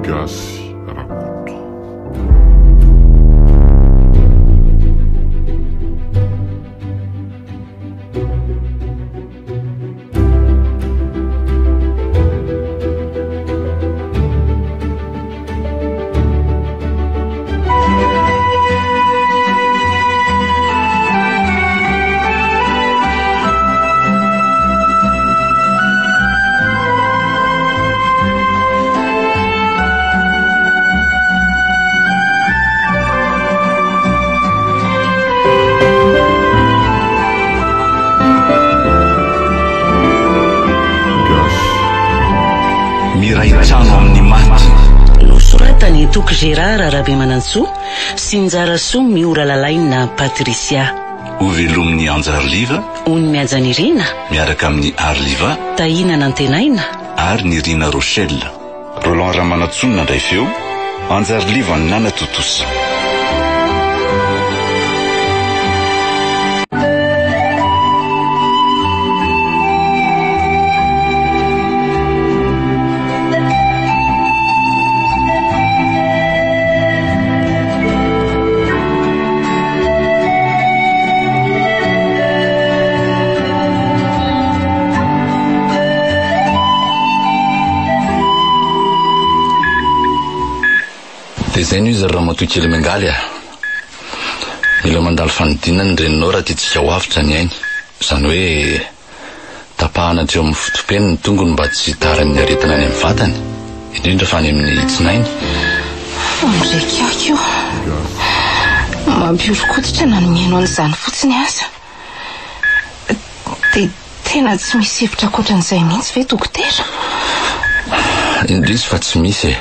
Gasy Rakoto. Miray trano amin'ny maty. Nosoratan'i Toky Gérard Rabemanantsoa sy Njarasoa Miora Lalaina Patricia. Hovelomin'i Anja Arliva. Ony Mihajanirina. Miaraka amin'i Arliva. Tahiana Nantenaina. Ary Nirina Rochelle. Roland Ramanantsoa no nandray feo, Anja Arliva no nanatontosa. Dia izay no izy ry ramatoa kely miangaly a! Mila mandalo fanidinana ny reninao raha tiantsika ho avotra ny ainy. Izany hoe Tapahana hatreo amin'ny foto-peny ny tongony mba tsy hitaran'ny aretina any amin'ny vatany, indrindra fa any amin'ny tsinainy. Andriakiaky io. Mampihoron-koditra na ny mihaino an'izany fotsiny aza. Dia tena tsy misy hevitra ankoatran'izay mihitsy ve dokotera? Indrisy fa tsy misy e.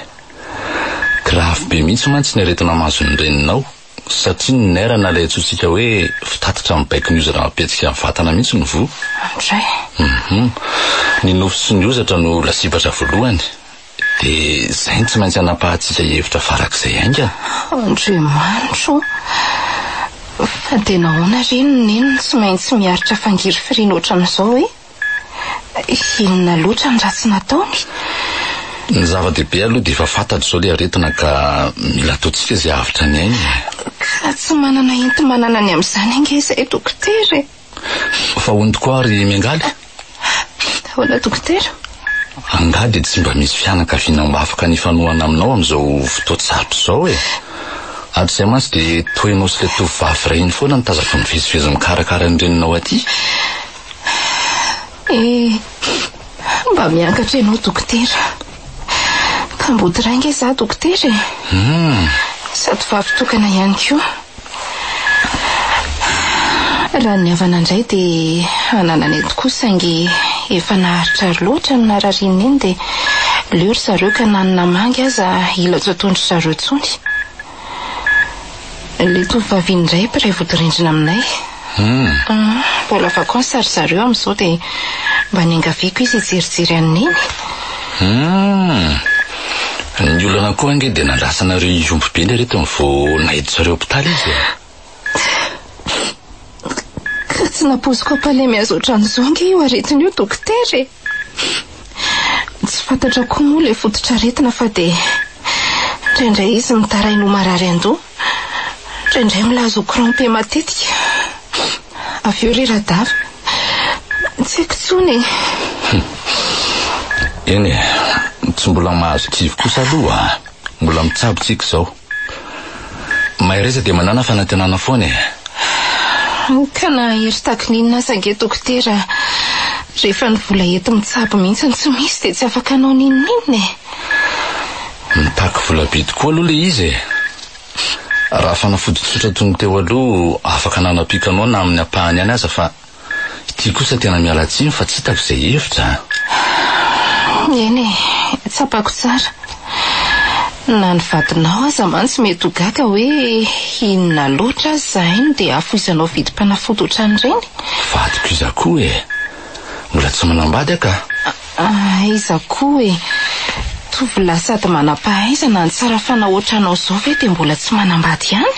Grave be mihitsy mantsy ny aretina mahazo ny reninao. Satria ny nerf na ilay antsointsika hoe fitatitra mibaiko ny hozatra mampihetsika ny vatana mihitsy no voa. Andray. Hum. Ny nofo sy ny hozatra no lasibatra voalohany. Dia izay no tsy maintsy anapahantsika hevitra farak'izay haingana. Andriamanitra o! Fa dia nahoana re no neny no tsy maintsy miaritra fangirifiriana ohatran'izao e? Inona loatra ny ratsy nataony? Ny zava-dehibe aloha dia efa fantatra izao ilay aretina ka mila ataontsika izay hahavitra ny ainy e. Ka tsy manana enti-manana ny amin'izany ange izahay dokotera e. Fa hono tokoa ary Miangaly? Ahoana dokotera? Angaha dia tsy mba misy fianakaviana mba afaka ny hifanohana aminao amin'izao fotoan-tsarotra izao e? Hatrizay mantsy dia toa ianao sy ilay tovovavy iray iny foana no tazako mivezivezy mikarakara ny reninao aty. Eh, mba miangatra ianao dokotera. Kamboty ray nge za dokotera e. Hmm. Sady vavy tokana ihany koa. Raha ny havana indray dia anananay tokoa saingy efa naharitra loatra ny nararian'i Neny dia leo ry zareo ka na ny namangy aza hila tsy ataon-dry zareo intsony. Ilay tovovavy iny indray mpiray vodirindrina aminay. Hum. Mbola vacances ry zareo amin'izao dia mba niangaviako izy hijerijery an'i Neny. Hum. Ny olana koa ange dia nandrasanareo hiompy be ny aretiny vao naiditra ireo hopitaly izy e. Ka tsy nampoiziko hampalemy azy ohatran'izao ange io aretina io dokotera e. Tsy fantatra koa moa ilay fototr'aretina fa dia indraindray izy mitaraina ho marary an-doha, indraindray milaza ho crampe matetika. Avy eo rera-dava. Tsy haiko intsony e. Eny e, tsy mbola mahazo kivy kosa aloha a. Mbola mitsabo tsika izao. Mahereza dia manàna fanantenana foana e. Ka na hery taky ny inona aza ange dokotera, rehefa ny vola enti-mitsabo mihitsy no tsy misy dia tsy afaka hanao n'inon'inona e. Mitaky vola be tokoa aloha ilay izy e. Raha fanafody tsotra toy ny teo aloha afaka nanampiako anao na amin'ny ampahany ihany aza fa Ity kosa tena miala tsiny fa tsy hitako izay hevitra a! Eny e, tsapako tsara. Na ny vadinao aza mantsy mety ho gaga hoe inona loatra aza izahay no dia afoizanao vidim-panafody ohatran'ireny. Vadiko iza koa e? Mbola tsy manambady aho ka. Aiza koa e! Tovolahy sady manam-pahaizana no tsara fanao ohatranao izao ve dia mbola tsy manambady ihany?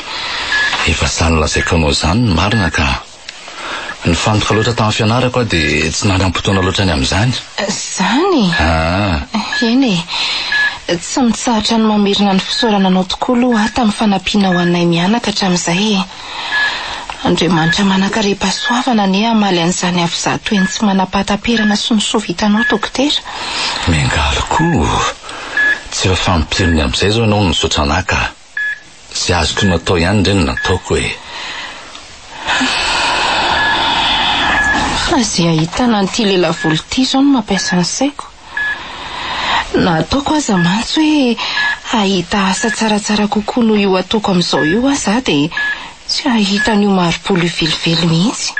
Efa sahy nolazaiko anao izany ny marina ka. Nifantoka loatra tamin'ny fianarako aho dia tsy nanam-potoana loatra ny amin'izany. Izany? Aa. Eny e. Tsy mitsahatra ny mamerina ny fisaorana anao tokoa aloha aho tamin'ny fanampianao anay mianaka hatramin'izay e. Andriamanitra manankarem-pahasoavana anie hamaly an'izany havizato eny tsy manam-pahataperana sy ny soa vitanao Dokotera. Miangaly koa. Tsy efa fampiriny amin'izay izao ianao no nisaotra anà ka. Izay azoko natao ihany re no nataoko e. Fa izay ahitana an'ity lelavola ity izao no mampiasa ny saiko. Na ataoko aza mantsy hoe hahita asa tsaratsara kokoa noho io ataoko amin'izao io aza aho dia tsy hahita an'io mari-polo io velively mihitsy.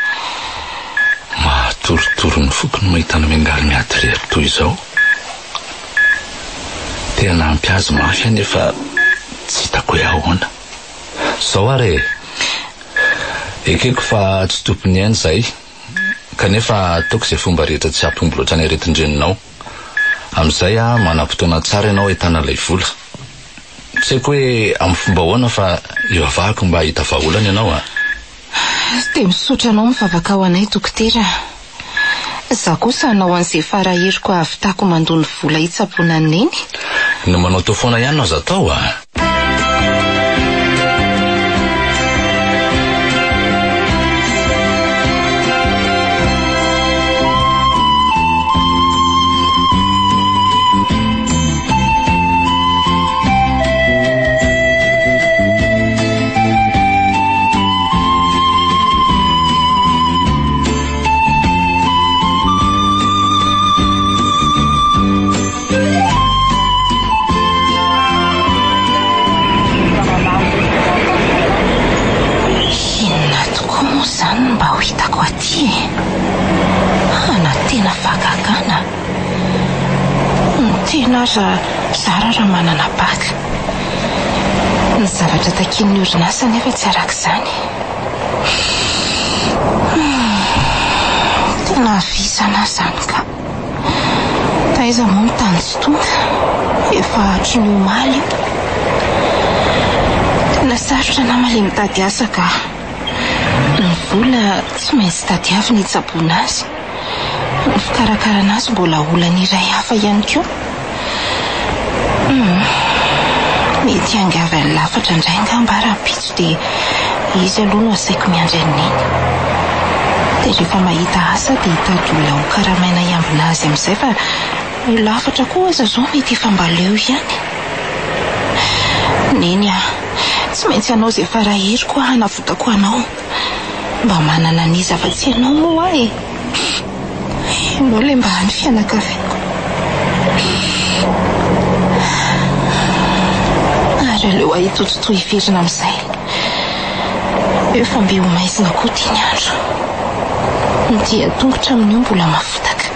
Mahatorotoro ny foko ny mahita an'i Miangaly miady irery toy izao. Te hanampy azy mafy aho nefa tsy hitako hoe ahoana. Izao ary e! Ekeko fa tsy tompon'ny aina izahay. Kanefa ataoko izay fomba rehetra tsy hampihombo loatra ny aretin-dreninao. Amin'izay manam-potoana tsara ianao ahitana ilay vola. Tsy haiko hoe amin'ny fomba ahoana fa ivavahako mba hahita vahaolana ianao a! Dia misaotra anao mivavaka ho anay dokotera a! Izaho kosa hanao an'izay fara heriko hahavitako mandoa ny vola hitsaboana an'i Neny. Ny manao tao foana ihany no azo atao a! Inona tokoa moa izany no mba ho hitako aty e? Hana tena fahagagana. Ny tena aza zara raha manana bac. Ny zavatra takian'ny orinasa anefa tsy araka izany. Tena vizana aho izany ka. Taiza moa ny tany tsy tonga? Efa hatry ny omaly io. Tena sarotra nama ilay mitady asa ka. Ny vola tsy maintsy tadiavina hitsaboana azy. Ny fikarakarana azy mbola olana iray hafa ihany koa. Hum. Mety hiangavy an'i Lafatra indray angamba aho rahampitso dia izy aloha no asaiko miandry an'i Neny. Dia rehefa mahita asa dia hitady olona hokaramaina hiambina azy amin'izay fa i Lafatra koa aza izao mety efa mba leo ihany. Neny a! Tsy maintsy hanao izay fara heriko aho hanavotako anao. Mba manana an'iza afa-tsy ianao moa aho e! Ianao ilay mba hany fianakaviako. Ary aleo ahy hitototoa hiverina amin'izay. Efa mby ho maizina koa ity ny andro. Ny dian-tongotra amin'io mbola mafotaka.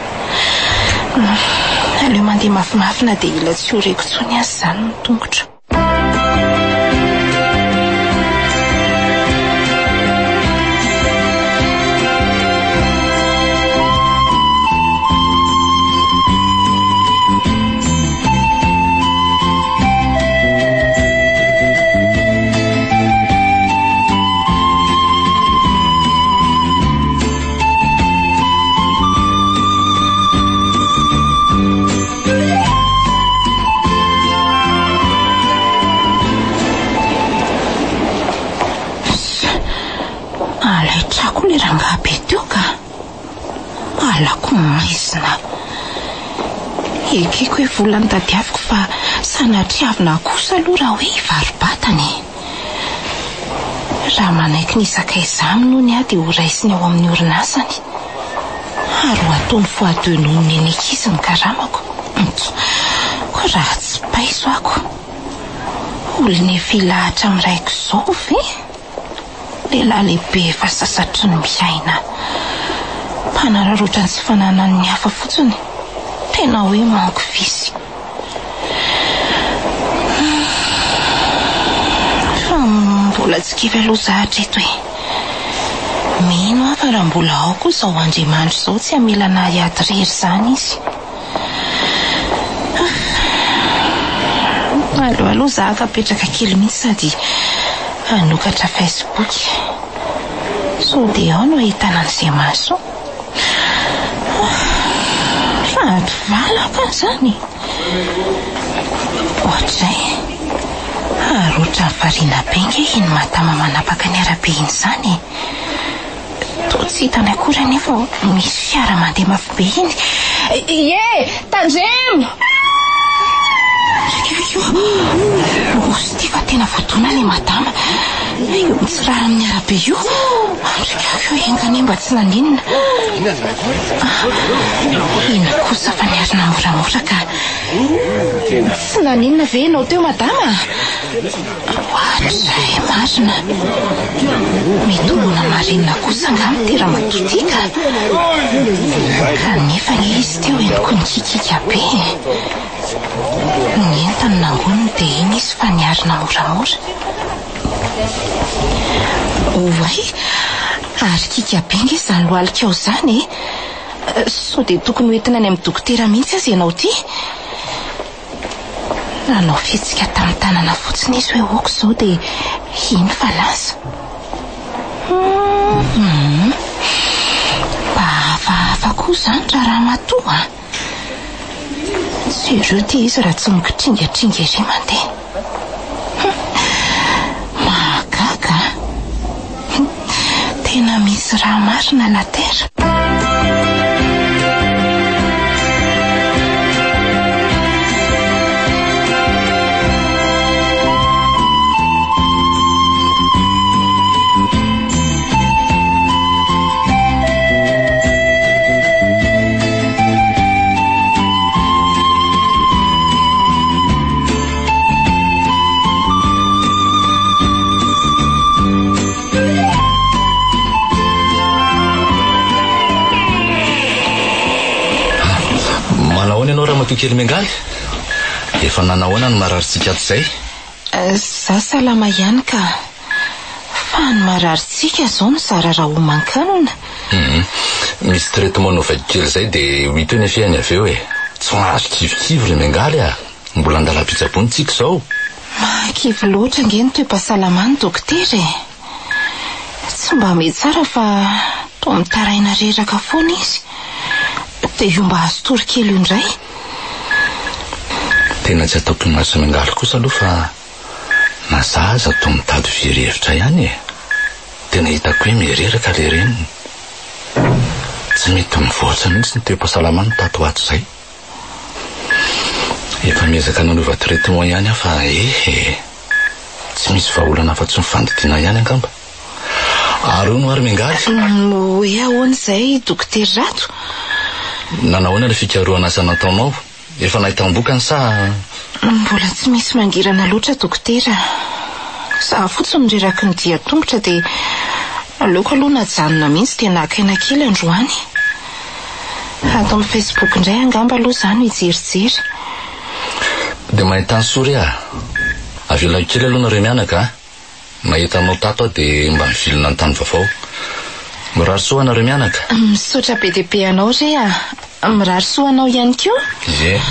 Aleo mandeha mafimafy na dia ila tsy ho reko intsony aza izany ny tongotro. Alaitrako le rangahy be teo ka. Alako maizina. Ekeko hoe vola no tadiaviko fa sanatriavina kosa aloha raha hoe hivaro-batana e. Raha manaiky ny hisakaiza aminy hono aho dia horaisiny ao amin'ny orinasany. Ary ho ataony fois deux noho ny an'ny ankizy ny karamako. Koa raha tsy paiso ako. Olona efa hilahatra amin'ny raiko izao ve? Lehilahy lehibe efa sasatry ny miaina. Mpanararaotra ny tsy fananan'ny hafa fotsiny. Tena hoe manque vice. Fa mbola tsy kivy aloha za hatreto e. Mino aho fa raha mbola ao koa izao Andriamanitra izao tsy hamela anah hiady irery izany izy. Aleo aloha za afa-petraka kely mihitsy sady hanokatra Facebook. Sao dia ao no ahitana an'izay mahasoa. Fa ady valaka izany e! Ohatrizay. Ary ohatran'ny variana be nge iny madama manapaka ny arabe iny izany e. Toa tsy hitany akory anefa misy fiara mandeha mafy be iny. Ie! Tandremo! Io, loza ity fa tena voadona ilay madama. Io mitsirara amin'ny arabe io. Andrikako io, enga anie mba tsy naninona. Iny kosa fa niarina moramora ka. Tsy naninona ve ianao teo madama? Oadray marina. Mety ho olona marenina kosa angamba ity ramatoa ity ka. Kanefa anie izy teo henoko nikikika be e. Ny entany nangoniny dia iny izy fa niarina moramora. Oay, ary kika be nge izany lohalikao izany e. Sao dia tokony ho entina any amin'ny dokotera mihitsy aza ianao ity? Nanao fihetsika tamin'ny tanana fotsiny izy hoe ok izao dia iny fa lasa. Hum, mba hafahafa koa izany raha ramatoa a! Jereo ity izy raha tsy mikitringatringa ery mandeha. Hum, mahagaga a! Tena misy raha marina la terre. Manahoana ianao ramatoa kely Miangaly? Efa nanahoana ny mararintsika ato izay? Za salama ihany ka. Fa ny mararintsika izao no zara raha homan-kanina. Hum. Misy traitement novaiko kely izay dia ho hita eo ny afehany avy eo e. Tsy mahazo kivikivy ry Miangaly a. Mbola an-dalam-pitsaboana tsika izao. Mahakivy loatra ange ny toe-pahasalamany dokotera e! Tsy mba mihatsara fa toa mitaraina reraka foana izy. Dia io mba azo tory kely io indray. Tena tsy ataoko imaso miangaly kosa aloha fa na za aza toa mitady very hevitra ihany e! Tena hitako hoe miha-reraka ilay reniny. Tsy mety mivoatra mihitsy ny toe-pahasalamany tato ho ato izay. Efa miezaka nanova traitement ihany aho fa eh eh. Tsy misy vahaolana afa-tsy ny fandidiana ihany angamba. Ary hono ary Miangaly? Hoe ahoana izay Dokotera Rato? Nanahoana ilay fikarohana asa nataonao? Efa nahitam-bokany sa? Mbola tsy misy mangirana loatra Dokotera. Za fotsiny no reraky ny dian-tongotra dia aleoko aloha najanona mihitsy dia naka aina kely androany. Ato amin'ny Facebook indray angamba aloha za no hijerijery. Dia mahita ny soa re ah. Avelao kely aloha nareo mianaka a. Nahita anao tato aho dia mba nivilina ny tany vaovao. Mirary soa anareo mianaka. Misaotra be dia be anao re ah. Mirary soa anao ihany koa. Ie.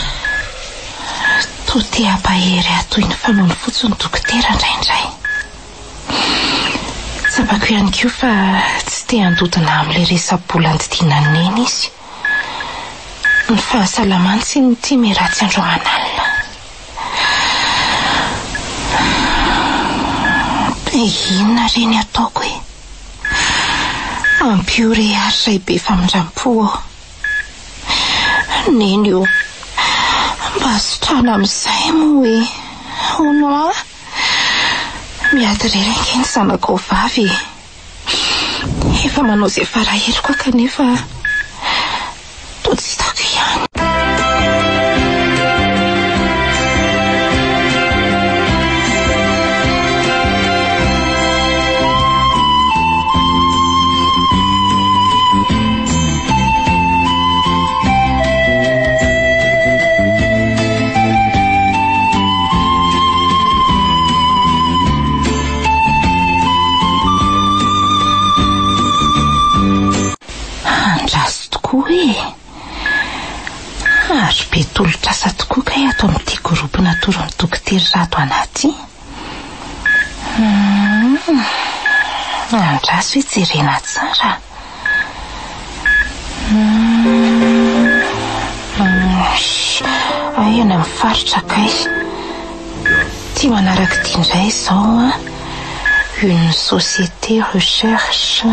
Toa te hampahery ahy toy ny fanaony fotsiny dokotera indraindray. Tsapako ihany koa fa tsy te handodona amin'ilay resa-bola andidiana an'i Neny izy. Ny fahasalamany tsy tia miharatsy andro aman'alina. Inona re ny ataoko e? Ampio re ary ray be famindram-po ô. Neny ô, mba sitrana amin'izay moa e. Hono hoa? Miady irery ange ny zanakao vavy e. Efa manao izay fara heriko aho kanefa toa tsy hitako ihany. Andraso tokoa e! Ary be tolotr'asa tokoa kay ato amin'ity groupe natoron'ny dokotera Rado anah ity. Hum, andraso hijerena tsara. Hum, ay. indray any amin'ny faritra kay. Ity manaraka ity indray izao an, une société recherche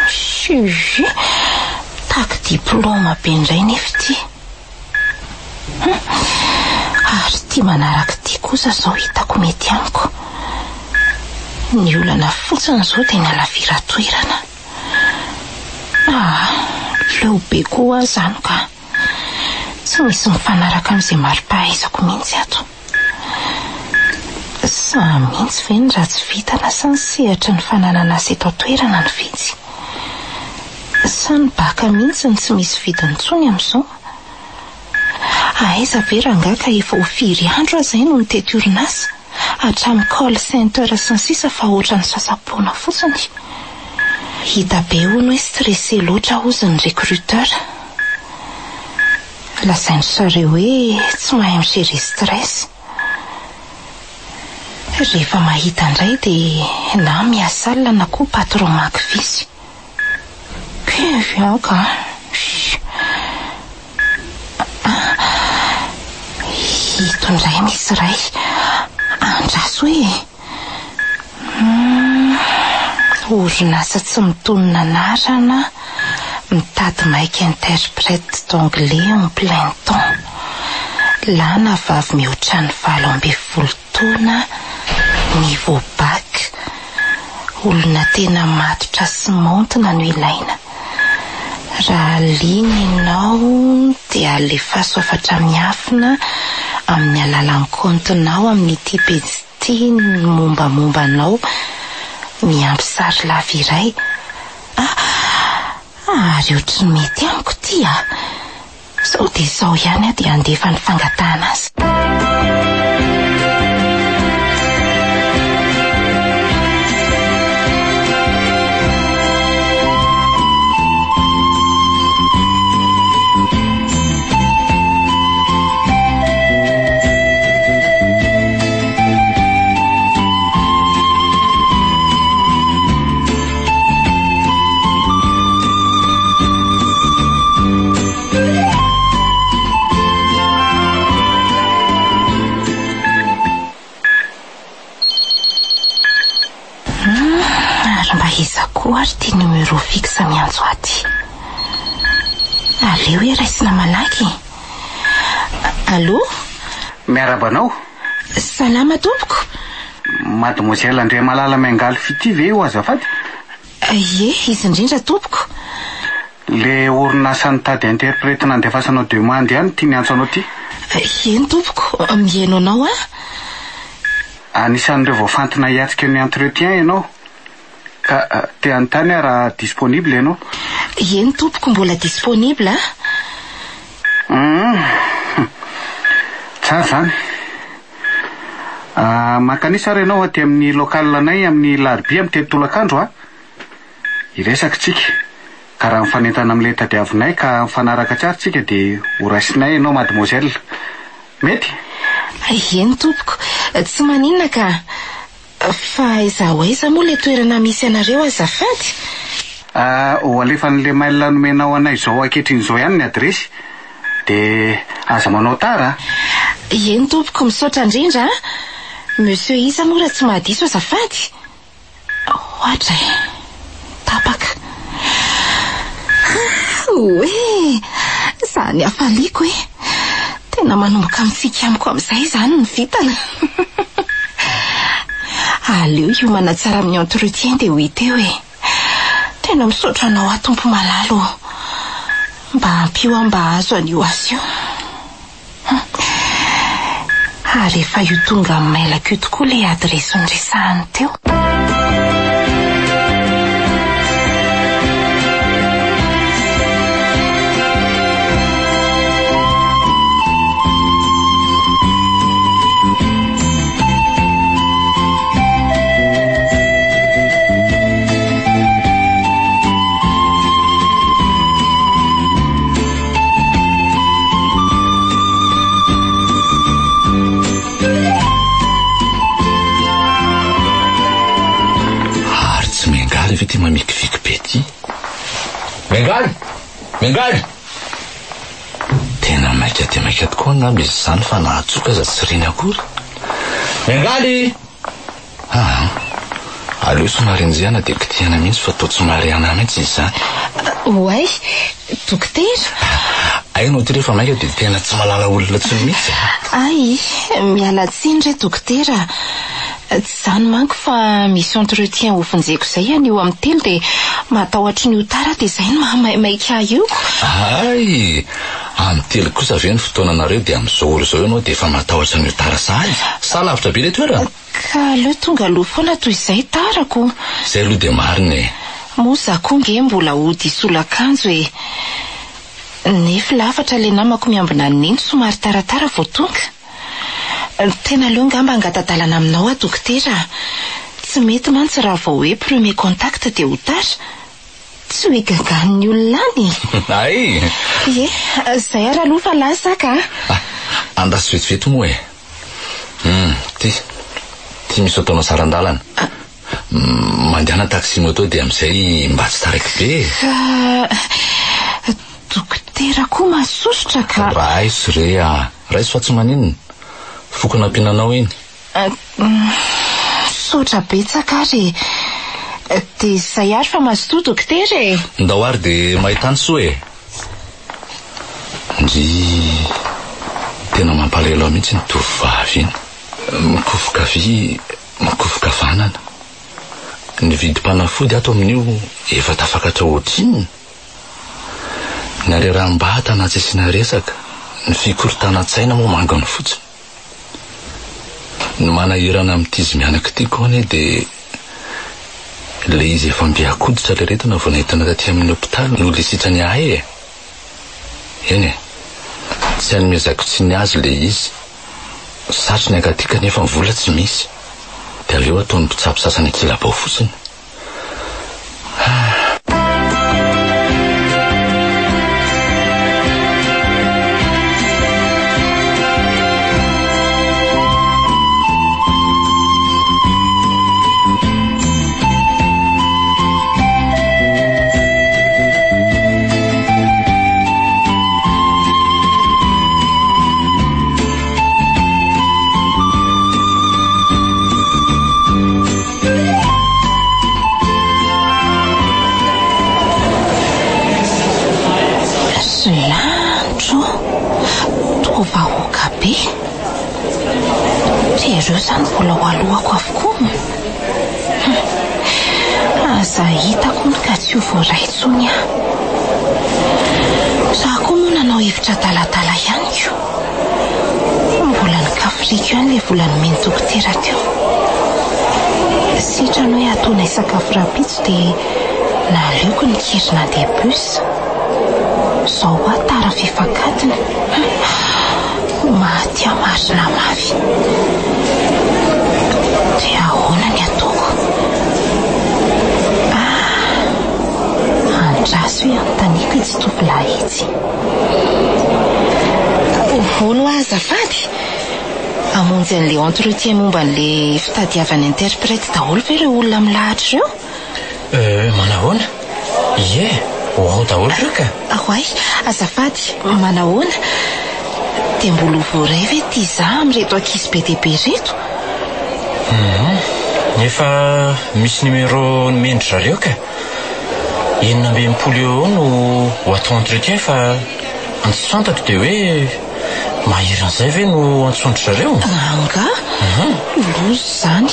CV, mitaky diplaoma be indray nefa ity. Hum, ary ity manaraka ity kosa izao hitako mety amiko. Ny olana fotsiny izao dia ny halaviran-toerana. Ah, leo be koa aho izany ka. Tsy misy mifanaraka amin'izay mari-pahaizako mihitsy ato. Sa mihitsy ve ny ratsy vintana sa ny sehatry ny fananana asa eto an-toerana no vitsy? Sa ny baka mihitsy no tsy misy vidiny intsony amin'izao? Aiza ve rangahy ka efa ho firy andro aho izay no nitety orinasa, hatramin'ny call center sy ny sisa fa ohatran'ny sasa-poana fotsiny. Hita be hono hoe stressé loatra hozy ny recruteur. Lazain-dry zareo hoe tsy mahay mi-gérer stress. Rehefa mahita indray dia na miasa alina na koa patron maka visy. Kivy aho ka. Ito indray misy iray. Andraso e. Orinasa tsy mitonona anarana, mitady maika interprète d'anglais en plein temps. Lahy na vavy mihoatra ny 18 taona, niveau bac. Olona tena matotra sy maontina no ilaina. Raha liana ianao dia alefaso hafatra miafina amin'ny alalan'ny kaontinao amin'ity pejy ity ny mombamomba anao miampy sary lava iray. Ah! Ary ohatry ny mety amiko ity ah! Sao dia izao ihany aho dia handefa ny fangatahana azy. Ary mba iza koa ary ity numéro fixe miantso ahy ity? Aleo hoe raisina malaky e. Allô? Miarahaba anao. Salama tompoko. Mademoiselle Andriamalala Miangaly Fitia ve io azafady? Ie, izy indrindra tompoko. Le orinasa nitady interprète nandefasanao demande ihany ity niantso anao ity. Eny tompoko, mihaino anao aho. Anisan'ireo voafantina hiatrika ny entretien ianao. Ka te hanontany aho raha disponible ianao. Eny tompoko, mbola disponible aho. Hum, tsara izany. Mankanisa ary ianao aty amin'ny local anay amin'ny larobia amin'ny telo tolakandro a! Hiresaka tsika, ka raha mifanentana amin'ilay tadiavinay ka mifanaraka tsara tsika dia ho raisinay ianao mademoiselle. Mety? Eny tompoko, tsy maninona ka. Fa aiza ho aiza moa ilay toerana misy anareo azafady? Ho alefan'ilay mail nomenao anay izao ankehitriny izao ihany ny adiresy. Dia aza manao tara a! Eny tompoko, misaotra indrindra a! Monsieur iza moa raha tsy mahadiso azafady? Ohatra e! Tapaka. Oe! Izany hafaliako e! Tena manomboka mitsiky amiko amin'izay izany ny vintana. Aleo hiomana tsara amin'ny entretien dia ho hita eo e! Tena misaotra anao aho Tompo malala ô! Mba ampio aho mba hahazo an'io asa io. Ary efa io tonga amin'ny mailako io tokoa ilay adiresy noresahany teo. Ary tsy miangaly ve ty mamikiviky be ty? Miangaly! Miangaly! Tena maimbo. Maika dia maika tokoa angamba izy izany fa na atsoka aza tsy reny akory. Miangaly! Aa! Aleo somary enjehana dia kitihana mihitsy fa toa tsy mahare anah mihitsy izy izany. Oay! Dokotera! Hay ianao ity rehefa maika dia tena tsy mahalala olona intsony mihitsy e! Hay! Miala tsiny re dokotera a! Tsy izany manko fa misy entretien hovonjeko izay anio amin'ny telo dia matahotra ny ho tara dia izay no mahamaimaika ahy io. Hay! Amin'ny telo kosa ve ny fotoananareo dia amin'izao ora izao ianao dia efa matahotra ny ho tara sahady? Sa lavitra be ilay toerana? Ka aleo tonga aloha foana toy izay tara ko. Izay aloha dia marina e. Moa za koa nge mbola hody hisolo akanjo e. Nefy lafatra le namako miambina an'i Neny somary taratara vao tonga. Tena aleo ngamba hangata-dalana aminao aho dokotera a. Tsy mety mantsy raha vao hoe premier contact dia ho tara. Tsy ho igagan'ny olona any e. Hay! Ie, zay ary aloha fa lasa ka. Ah, andraso vetivety moa e. Hum, ty. Ty misy ataonao saran-dalana. Mandehana taxi moto dia amin'izay mba tsy taraiky be e. Ka dokotera koa mahasosotra ka. Raiso re a! Raiso fa tsy maninona. Foko nampiana anao iny. Misaotra betsaka ary e. Dia izay ary fa mazotoa dokotera e. Ndao ary dia mahitany soa e. Ndrii. Tena mampalahelo ahy mihitsy iny tovovavy iny. Mikofoka havia, mikofoka havanana. Ny vidim-panafody ato amin'io efa tafakatra ohatrinona? Ny hareraham-batana tsy asiana resaka, ny fikorontanan-tsaina moa manginy fotsiny. Ny manahirana amin'ity izy mianaka ity koa anie dia ilay izy efa mby an-koditra ilay aretina vao nentina taty amin'ny hopitaly no ilay sitrany ahy e! Eny e! Tsy hanomezako tsiny azy ilay izy. Satriny hankaty kanefa ny vola tsy misy. Dia aleo ataon'ny mpitsabo sasany ankilabao fotsiny. Solange ô, toa vahoaka be. Dia ireo izany mbola ho alohako avokoa. Hum, aza hitako hono ka tsy ho voaray intsony aho. Za koa moa nanao hevitra adaladala ihany ko. Mbola nikafiriko ihany ilay vola nomen'ny dokotera teo. Sitrany hoe ataonay sakafo rahampitso dia naleoko nikiry nandeha bus. Izao hoa tara fefak'adiny. Hum, maty aho marina mafy. Dia ahoana ny ataoko? Ah, andraso hoe anontaniako itsy tovolahy itsy. Hono hoa azafady? Hamonjy an'ilay entretien momba an'ilay fitadiavana interprète daholo ve ireo olona milahatra ireo? Euh, manahoana? Ie, ho ao daholo ireo ka. Oay, azafady, manahoana? Dia mbola ho voaray ve ity za amin'ireto ankizy be dia be ireto? Hum, efa misy numéro nomen-dry zareo ka. 66 eo eo no ho atao entretien fa ny tsy fantatro dia hoe mahery an'izay ve no antsoin-dry zareo? Angaha? Loza izany.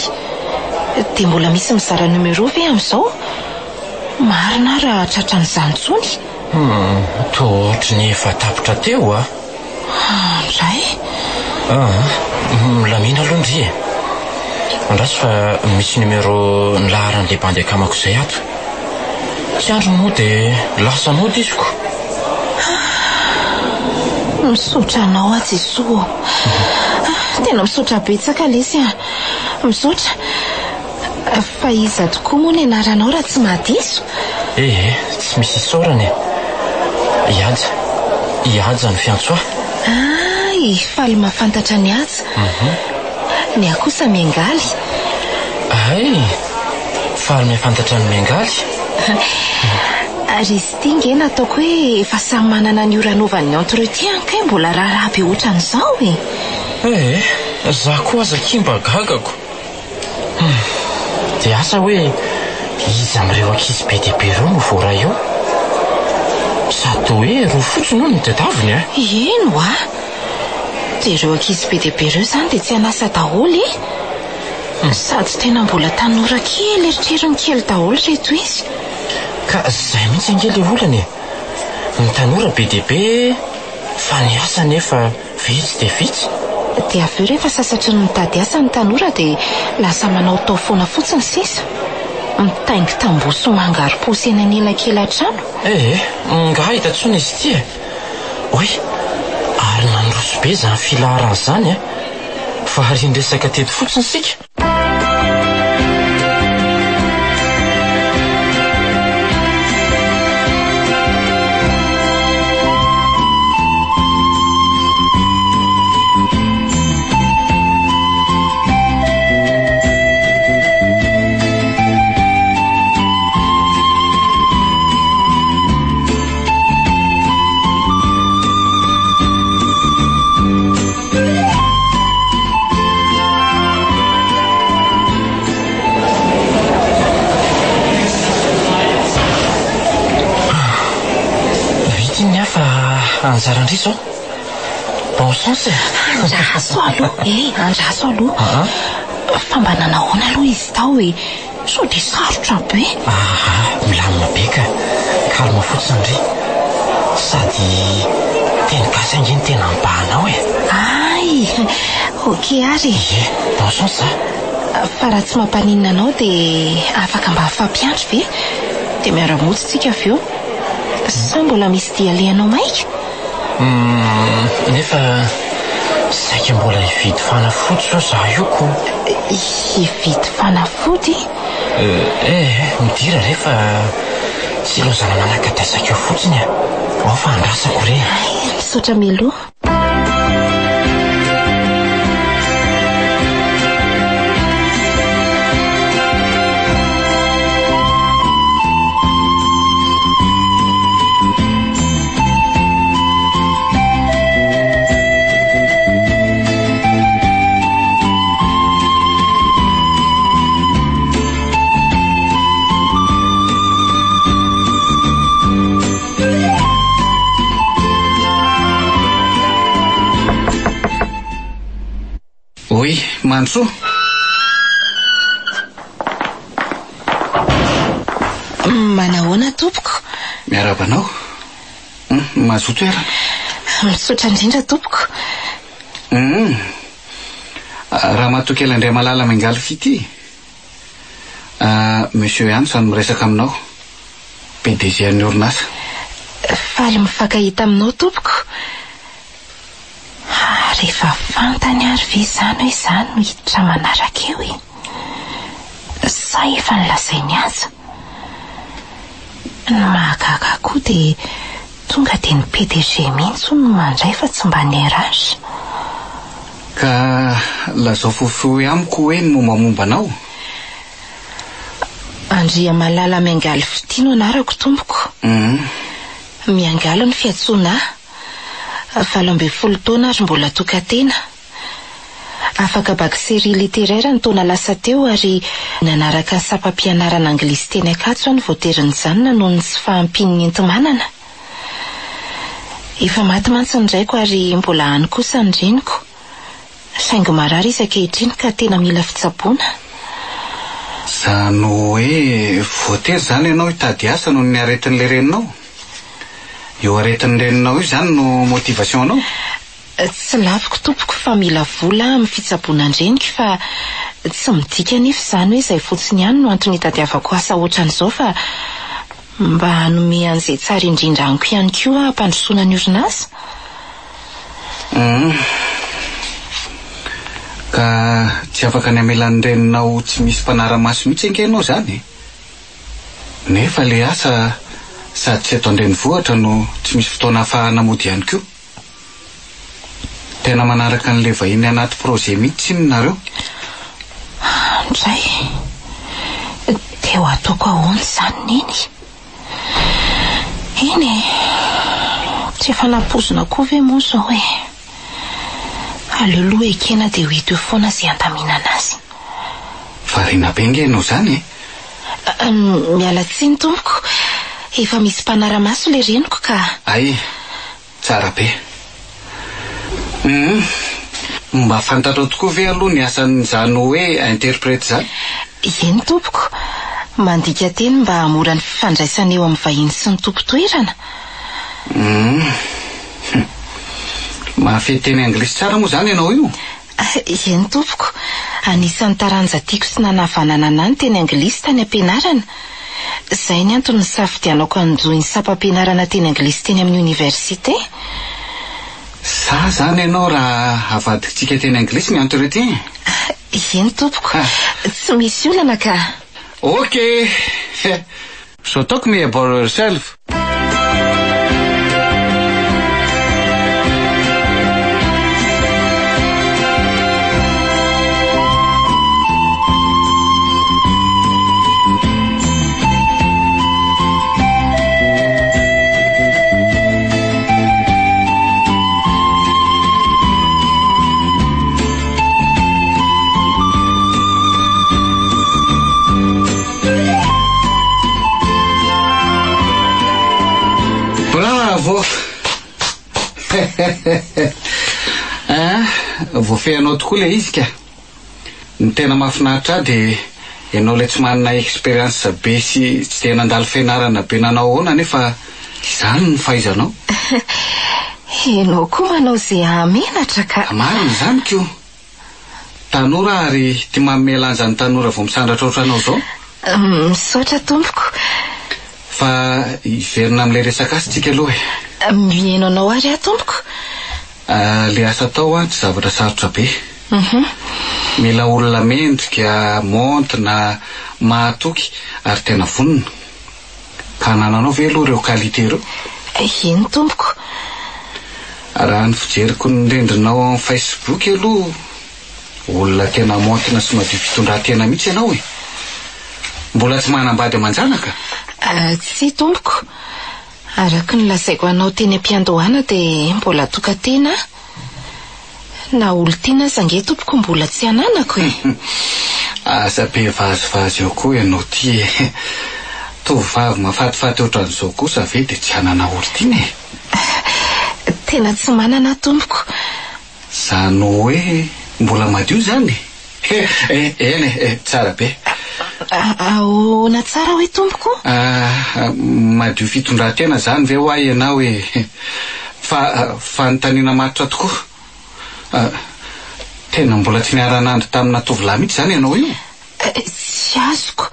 Dia mbola misy mizara numéro ve amin'izao? Marina aho raha tratran'izany intsony. Hum, toa ohatry ny efa tapitra teo a! Indray? Aa, milamina aloha ndry e! Andraso fa misy numéro nilaharan'ilay bandy akamako izay ato. Tsy andriny moa dia lasa nody izy ko! Misaotra anao aho Jesoa ô! Tena misaotra betsaka lesy a! Misaotra! Fa iza tokoa moa ny anaranao raha tsy mahadiso? Eh eh, tsy misy isaorana e. I Haja. I Haja no fiantso ahy. Hay, faly mahafantatra an'i Haja. Ny ahy kosa Miangaly. Hay, faly mahafantatra an'i Miangaly. Ary izy ity nge nataoko hoe efa samy manana ny ora anaovany ny entretien kay mbola raharaha be otran'izao e! Eh! Za koa aza akia mba gagako. Hum! Dia asa hoe iza amin'ireo ankizy be dia be ireo no voaray eo? Sady toa hoe roa fotsiny hono no tadiaviny a! Eny hoa! Dia ireo ankizy be dia be ireo izany dia tsy an'asa daholo e! Sady tena mbola tanora kely eritreriny kely daholo ireto izy. Ka izay mihitsy ange ilay olana e! Ny tanora be dia be fa ny asa anefa vitsy dia vitsy. Dia avy eo rehefa sasatry ny mitady asa ny tanora dia lasa manaotao foana fotsiny sisa. Mitaingi-tamboho sy mangaro-paosy eny anelakelan-trano. Eh eh, nga hita intsony izy ity e! Oay! Ary nandroso be izany filaharana izany e! Varian-dresaka teto fotsiny isika. Vita iny ny ahy fa anjaran-dry izao. Bon chance e! Andraso aloha e, andraso aloha. Fa mba nanahoana aloha izy tao e? Sao dia sarotra be? Aa, milamina be ka. Calme fotsiny ry. Sady teny gasy ange no tena mibahana ao e. Hay! Ok ary e. Ie, bon chance a. Fa raha tsy mampaninona anao dia afaka mba mifampiandry ve? Dia miara-mody tsika avy eo. Sa mbola misy dia alehanao maika? Humm, nefa saika mbola hividy fanafody zao za io ko. Hividy fanafody? Eh, midira re fa tsy ilaozana manaka-dasaka eo fotsiny a. Ao fa andrasako re. Hay, misaotra mialoha. Oui, Mandrosoa. Manahoana tompoko? Miarahaba anao. Hum, mazoto toerana. Misaotra indrindra tompoko. Hum. Ramatoa kely Andriamalala Miangaly Fitia. Ah, Monsieur Antsa no miresaka aminao. PDG an'ny orinasa. Faly mifankahita aminao tompoko. Ary efa fantany ary ve izany hoe izaho no hiditra manaraka eo e? Sa efa nolazainy aza? Ny mahagaga ahy koa dia tonga dia ny PDG mihitsy hono no mandray fa tsy mba ny RH. Ka lazao fohifohy amiko hoe ny mombamomba anao? Andriamalala Miangaly Fitia no anarako tompoko. Miangaly ny fiantsoana ahy. 18 taona ary mbola tokan-tena. Afaka bac série littéraire ny taona lasa teo ary nanaraka ny sampam-pianarana anglisy teny Ankatso aho no voatery nijanona noho ny tsy fahampian'ny enti-manana. Efa maty mantsy ny raiko ary mbola any kosa ny reniko. Saingy marary izy ankehitriny ka tena mila fitsaboana. Izany hoe voatery izany ianao hitady asa noho ny aretin'ilay reninao? Io aretin'ny reninao io izany no motivation anao? Tsy laviko tompoko fa mila vola aho amin'ny fitsaboana an-dreniko fa tsy midika anefa izany hoe izay fotsiny ihany no antony hitadiavako asa ohatran'izao fa mba hanome an'izay tsara indrindra amiko ihany koa aho hampandrosoana ny orinasa. Hum. Ka tsy afaka ny hamela ny reninao tsy misy mpanara-maso mihitsy ange ianao izany e! Nefa ilay asa sady tsy eto an-drenivohitra no tsy misy fotoana ahafahana mody ihany koa. Tena manaraka an'ilay vahiny anaty projet mihitsy tsinona nareo. Andray, dia ho ataoko ahoana izany Neny? Eny e! Tsy efa nampoizina koa ve moa izao e? Aleo aloha ekena dia ho hita eo foana izay handaminana azy. Variana be nge ianao izany e! Miala tsiny tompoko, efa misy mpanara-maso ilay reniko ka. Hay, tsara be. Hum, mba fantatrao tokoa ve aloha ny asan'izany hoe interprète izany? Eny tompoko, mandika teny mba hahamora ny fifandraisana eo amin'ny vahiny sy ny tompon-toerana. Hum, mahafehy teny anglisy tsara moa izany ianao io? Eny tompoko, anisan'ny taranja tiako sy nanavanana anah ny teny anglisy tany am-pianarana. Izay ny antony nisafidianako hanjohy ny sampam-pianarana teny anglisy teny amin'ny oniversite. Za zany ianao raha avadikitsika teny anglisy ny entretien? Eny tompoko, tsy misy olana ka. Ok! So talk me about yourself. Bravo! Hein, voafehinao tokoa ilay izy ka. Ny tena mahafinaritra ahy dia ianao ilay tsy manana expérience be sy tsy dia nandalo fianarana be nanao ahoana nefa izany no fahaizanao. Ianao koa manao izay hahamenatra ka. Marina izany ko. Tanora ary tia manome lanja ny tanora vao misandratra ohatranao izao. Misaotra tompoko. Fa hiverina amin'ilay resaka asa tsika aloha e. Mihaino anao ary aho tompoko. Ilay asa atao an tsy zavatra sarotra be. Mila olona mendrika, maontina, mahatoky ary tena vonona. Ka anananao ve aloha ireo qualité ireo? Eny tompoko. Raha ny fijeriko ny rindrinao ao amin'ny Facebook aloha, olona tena maontina sy madio fitondran-tena mihitsy ianao e! Mbola tsy manambady aman-janaka? Tsia tompoko. Araka ny lazaiko anao teny am-piandohana dia mbola tokan-tena aho. Na olon-tiana aza ange tompoko mbola tsy ananako e! Aza be vazivazy eo koa ianao ty e! Tovovavy mahafatifaty ohatran'izao kosa ve dia tsy hanana olon-tiana e? Tena tsy manana aho tompoko. Izany hoe mbola madio izany e? Eny e, tsara be. Ahoana tsara hoe tompoko? Madio fitondran-tena izany ve hoa ianao e? Fa fanontaniana matotra tokoa. Tena mbola tsy niara-nandry tamina tovolahy mihitsy izany ianao io? Tsy azoko.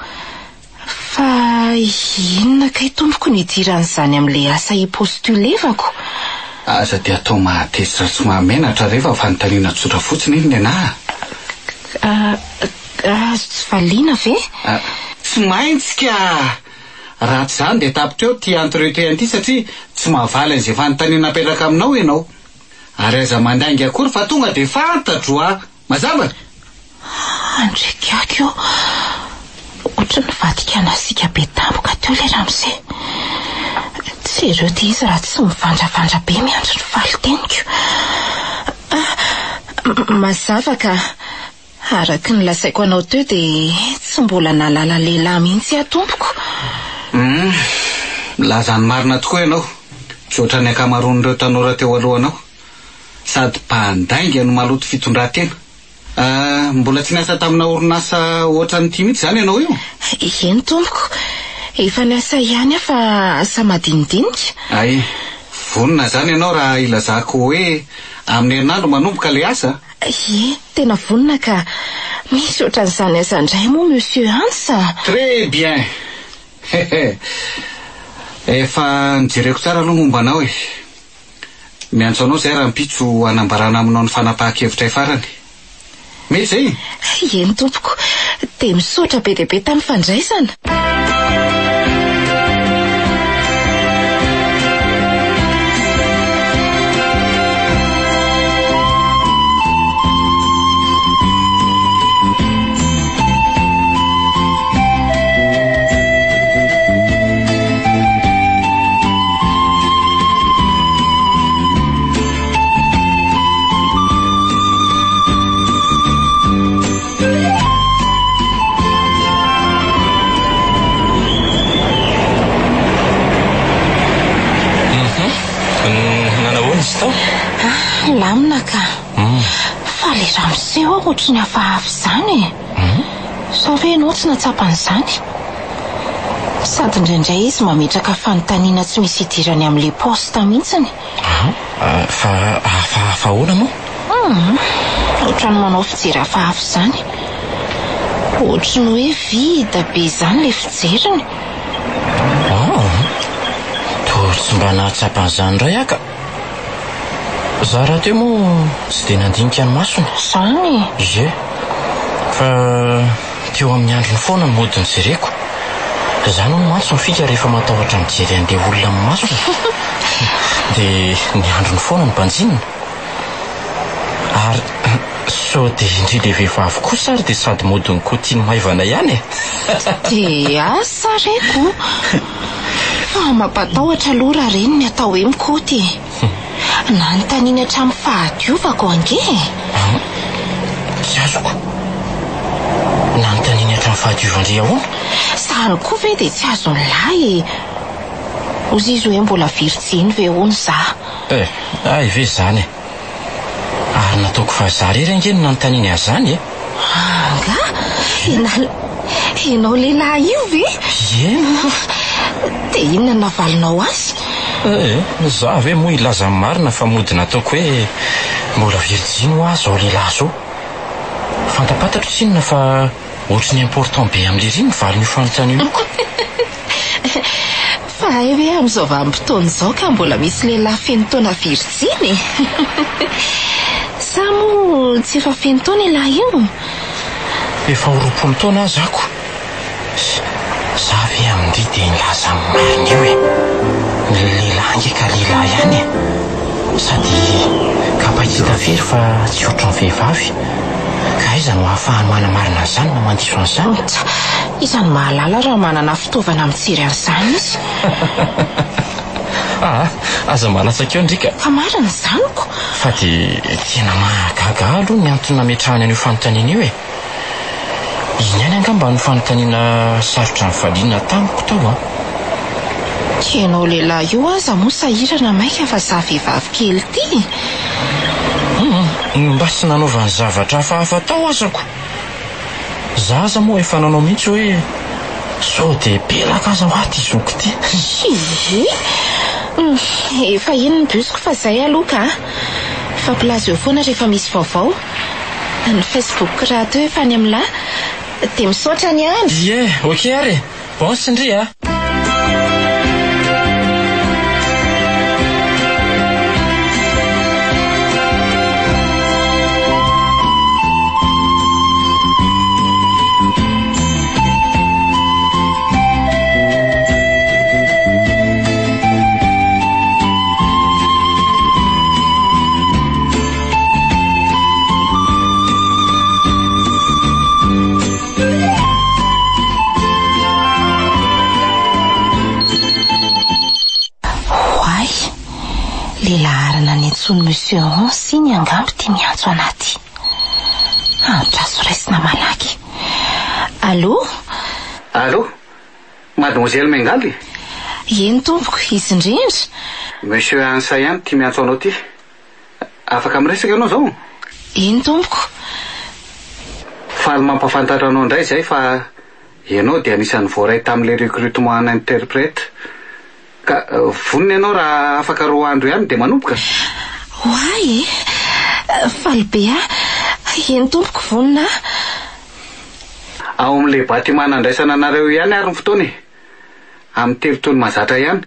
Fa inona kay tompoko no idiran'izany amin'ilay asa hi-postulevako? Aza dia atao mahatezitra sy mahamenatra re fa fanontaniana tsotra fotsiny iny nenaha a! Azo tsy valiana ve? Tsy maintsy ka! Raha tsy izany dia tapitra eo ity entretien ity satria tsy mahavaly an'izay fanontaniana apetraka aminao ianao. Ary aza mandainga akory fa tonga dia fantatro a! Mazava? Andriakako io! Ohatry ny nivadika nasiaka be tampoka teo ilay ramose. Jereo ity izy raha tsy mivandravandra be miandry ny valin-teniko. Mazava ka! Araka ny lazaiko anao teo dia tsy mbola nahalala lehilahy mihitsy aho tompoko. Hum, milaza ny marina tokoa ianao. Tsy ohatran'ny ankamaroan'ireo tanora teo alohanao. Sady mpandainga no maloto fitondran-tena. Ah, mbola tsy niasa tamina orinasa ohatran'ity mihitsy izany ianao io? Eny tompoko. Efa niasa ihany aho fa asa madinidinika. Hay, vonona izany ianao raha ilazako hoe amin'ny herinandro manomboka ilay asa? Ie, tena vonona ka. Misy ohatran'izany aza indray moa Monsieur Hans a! Très bien! Hehe. Efa nojereko tsara aloha momba anao e. Miantso anao izahay rahampitso hanambarana aminao ny fanapahan-kevitray farany. Mety izay? Eny tompoko. Dia misaotra be dia be tamin'ny fandraisana. izy tao? Ah, lamina ka. Fa le ramose aho ohatry ny hafahafa izany e. Sa ve ianao tsy nahatsapa an'izany? Sady indraindray izy mametraka fanontaniana tsy misy idirany amin'ilay poste mihitsiny. Ah, fa hafahafa ahoana moa? Hum, ohatran'ny manao fijery hafahafa izany. Ohatry ny hoe vide be izany ilay fijeriny. Ah, toa tsy mba nahatsapa an'izany indray aho ka. Za rahateo moa tsy dia nandinika ny masony. Izany e? Ie. Fa teo amin'ny andriny foana no mody nojereko. Izany hono mantsy ny fika rehefa matahotra mijery an'ilay olona amin'ny masony. Dia ny andriny foana no banjinina. Ary sao dia indry ilay vehivavy kosa ary dia sady mody nikotiany maivana ihany e! Dia asa reko! Fa mampatahotra aloha raha reny ny atao hoe mikoty e! Nanontaniany hatramin'ny fahadiovako ange e! An? Tsy azoko. Nanontaniany hatramin'ny fahadiovan-dry ahoana? Izany koa ve dia tsy azon'ny lahy e! Hozy izy hoe mbola virjiny ve hono za? Eh, hay ve izany e! Ary nataoko fa za rery ange no nanontaniany azy izany e! Angaha? Ianao, ianao lehilahy io ve? Eny. Dia inona no navalinao azy? Eh, za ve moa hilaza ny marina fa mody nataoko hoe mbola virjiny hoa zao lehilahy zao. Fantapantatro tsinona fa ohatry ny important be amin'lery ny valin'io fanontaniana io ka. Fa hay ve amin'izao vanim-potoana izao ka mbola misy lehilahy feno taona virjiny e? Sa moa tsy efa feno taona ialahy io? Efa ho 20 taona aza ako. Za ve amin-dry dia nilaza ny marina io e? Ny lehilahy ange ka lehilahy ihany e! Sady kapa hita firy fa tsy ohatran'ny vehivavy. Ka aiza no ahafahany manamarina an'izany na mandiso an'izany? Tsa, iza no mahalala raha manana fitaovana mijery an'izany izy? Aa, aza malatsaka eo ndry ka! Fa marina izany ko! Fa dia tena mahagaga ahy aloha ny antony nametrahany an'io fanontaniana io e! Iny ihany angamba no fanontaniana sarotra nivaliana tamiko tao an! Ianao lehilahy io aza moa sahirana maika fa za vehivavy kely ity e! Hum, mba tsy nanaovany zavatra hafahafa tao aza ko! Za aza moa efa nanao mihitsy hoe sao dia pelaka aza hoa ty zoky ty. Hihi! Hum, efa iny ny bus-ko fa zay aloha ka! Mifampilaza eo foana rehefa misy vaovao. Ny Facebook-ko rahateo efa any amin'lah. Dia misaotra ny andro! Ie, ok ary e! Bon tsindry a! Oay! Le laharana niantsoan'i Monsieur Hans iny angamba ity miantso anaty. Andraso raisina malaky. Allô? Allô? Mademoiselle Mengaly? Eny tompoko, izy indrindra. Monsieur Hans ihany ity miantso anao ity. Afaka miresaka ianao izao? Eny tompoko. Faly mampahafantatra anao indray izay fa ianao dia anisan'ny voaray tamin'ilay recrutement en interprète. Ka vonona ianao raha afaka roa andro ihany dia manomboka? Oay e! Faly be aho. Eny tompoko, vonona aho. Ao amin'ilay bâtiment nandraisana anareo ihany ary ny fotoana e! Amin'ny telo toy ny mahazatra ihany.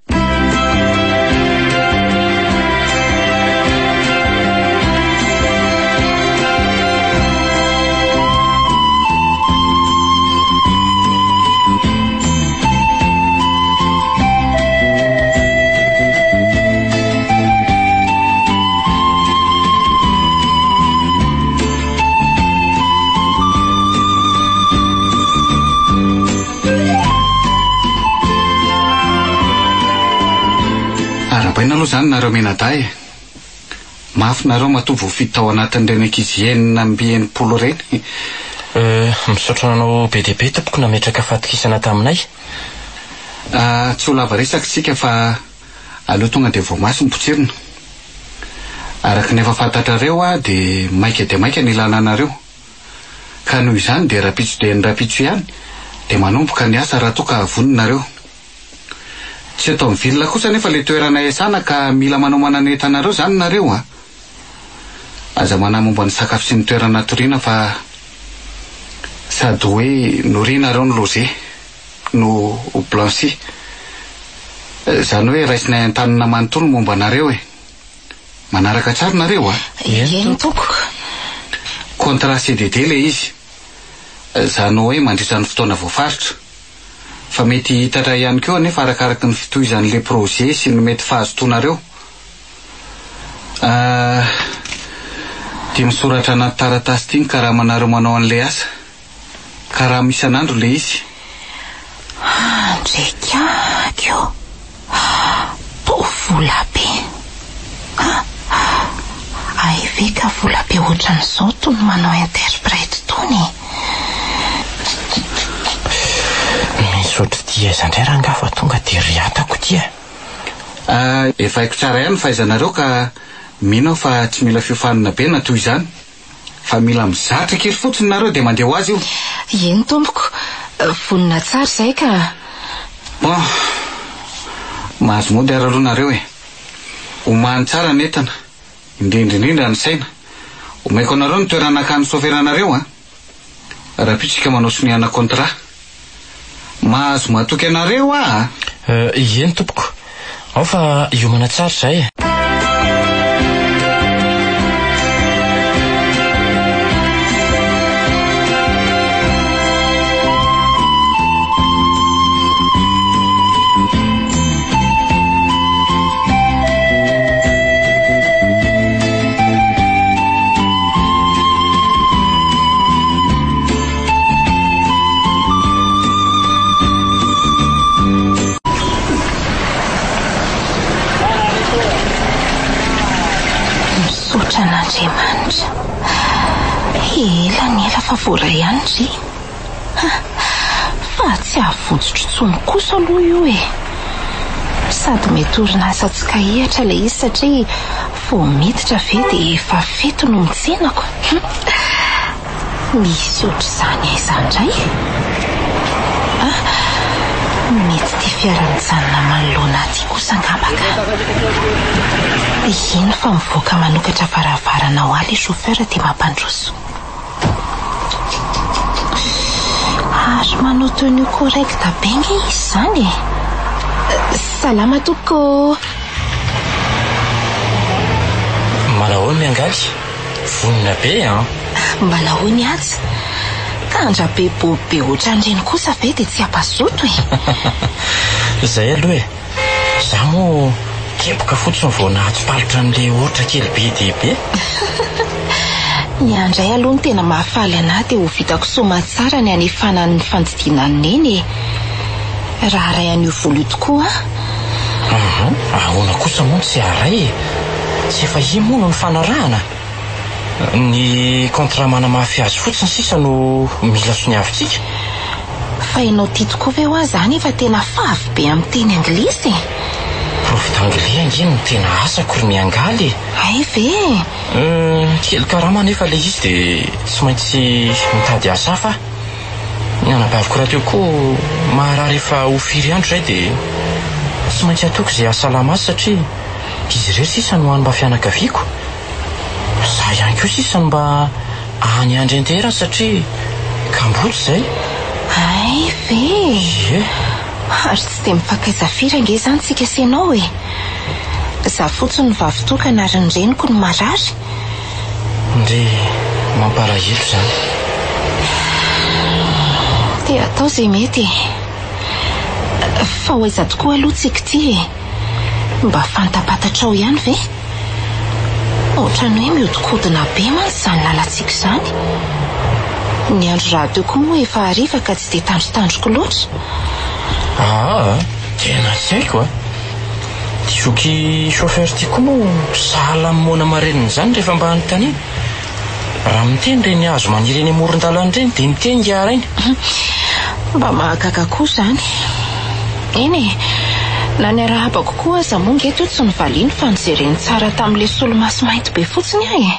Arahabaina aloha izany nareo mianadahy e! Mafy nareo matoa voafidy tao anatin'ireny ankizy 66 ireny. Euh, misaotra anao be dia be tompoko nametraka fahatokisana taminay. Ah, tsy ho lava resaka isika fa aleo tonga dia voamaso ny potsirina. Araka ny efa fantatrareo aho dia maika dia maika ny ilana anareo. Ka noho izany dia rahampitso dia ny rahampitso ihany dia manomboka ny asa raha toa ka vonona nareo. Tsy eto amin'ny ville kosa anefa ilay toerana iasana ka mila manomana ny entanareo izany nareo a! Aza manahy momba ny sakafo sy ny toerana hatoriana fa sady hoe nourri nareo no logé no blanchi. Izany hoe raisinay an-tanana manontolo ny momba anareo e! Manaraka tsara nareo a! Eny tompoko. Contrat CDD ilay izy. Izany hoe mandritra ny fotoana voafaritra. Fa mety hihitatra ihany koa anefa arakaraky ny fitohizan'ilay projet sy ny mety fahazotoanareo. Ah, ity misoratra anaty taratasy ity ny karamanareo manao an'ilay asa. Karama isan'andro ilay izy. Andrikaky ô! Toa vola be. Hay ve ka vola be ohatran'izao tony manao interprète tony e? Misy ohatr'ity aiza indray rangaha fa tonga dia riatako ity a! Ah, efa haiko tsara ihany ny fahaizanareo ka mino aho fa tsy mila fiofanana be na toy izany. Fa mila mizatra kely fotsiny nareo dia mandeha ho azy io. Eny tompoko, vonona tsara izay ka. Bon, mahazo mody ary aloha nareo e. Omano tsara ny entana, indrindra indrindra ny saina. Omeko anareo ny toerana hakan'ny soferanareo an. Rahampitso isika manao sonia ana contrat. Mahazo matoky anareo aho a! Eny tompoko. Ao fa hiomana tsara izahay e. Misaotra an'Andriamanitra. Ela ny ela fa voaray ihany ry. Fa tsy havotsotro intsony kosa aloha io e. Sady mety orinasa tsy kahihatra ilay izy satria vao miditra ve dia efa fety no mitsenako. Misy ohatr'izany aiza indray? Ah, mety ity fiara mijanona manoloana ahy ity kosa angamba ka. Iny fa mivoaka manokatra varavarana ho ahy ilay chauffeur dia mampandroso. Ary manao tenue correcte be nge izy izany e! Salama tompoko ô! Manahoana miangaly? Vonona be an! Manahoana i Haja? Ka an-dRabe beau be ohatran'ireny kosa ve dia tsy hampazoto e! Izay aloha e! Za moa teboka fotsiny vao nahatsipalotra an'ilay ohatra kely be dia be. Ny ahy indray aloha ny tena mahafaly an'ahy dia ho vitako soamatsara ny hanefana ny fandidiana an'i Neny e! Raha haray an'io vola io tokoa aho. Hum, ahoana kosa moa no tsy haray e? Tsy efa iny moa no nifanarahana? Ny contrat manamafy azy fotsiny sisa no mila soniavintsika. Fa ianao ity tokoa ve hoa zany efa tena favy be amin'ny teny anglisy e? Prof d'anglais ange no tena asako ry miangaly e! Hay ve e? Hum, kely karama anefa ilay izy dia tsy maintsy mitady asa hafa aho. Ny anabaviko rahateo koa maharary efa ho firy andro izay dia tsy maintsy ataoko izay hahasalama azy satria izy irery sisa no hany mba fianakaviako. Za ihany koa sisa no mba any andry anterany satria kamboty izay. Hay ve e! Ie. Ary tsy dia mifankaiza firy ange izany tsika sy ianao e! Za fotsiny no vavy tokana ary ny reniko no marary. Ndry mampalahelo izany. Dia atao izay mety e! Fa ho aiza tokoa aloha tsika ity e? Mba fantapantatrao ihany ve? Ohatran'ny hoe mihodinkodina be mantsy izany lalantsika izany. Ny andro rahateo koa moa efa hariva ka tsy dia tandrotandroko loatra. Aa, tena tsy haiko a! Ity zoky chauffeur ity koa moa sahala amin'ny moana marenina izany rehefa mba anontaniana. Raha miteny ireny hazo maniry eny amoron-dalana ireny dia miteny ingahy rainy. Mba mahagaga koa izany. Eny e! Na ny arahabako koa aza moa nge teo tsy novaliany fa nojereny tsara tamin'ilay solomaso mainty be fotsiny aho e.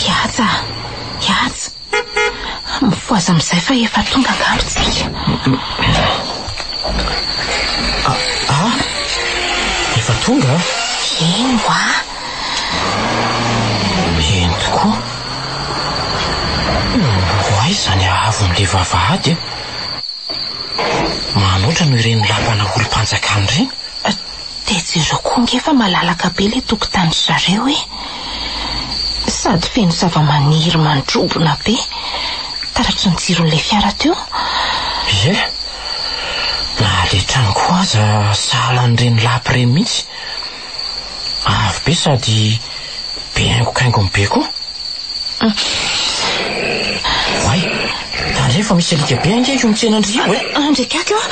Hihaja, hihaja. Mifohaza amin'izay fa efa tonga angamba isika. Ah, ah, efa tonga? Eny hoa. Eny tokoa. Ho aiza izany haavon'ilay vavahady e? Manoatra noho ireny lapana olom-panjakana ireny. Dia jereo koa ange fa malalaka be ilay tokotanin-dry zareo e! Sady feno zava-maniry mandrobona be, taratry ny jiron'ilay fiara teo. Ie, na ilay trano koa aza sahala an'ireny lapa ireny mihitsy. Avo be sady be haingokaingony be koa. Oay, tandremo fa misy alika be ange io mitsena an-dry io e! Andry akaky ô!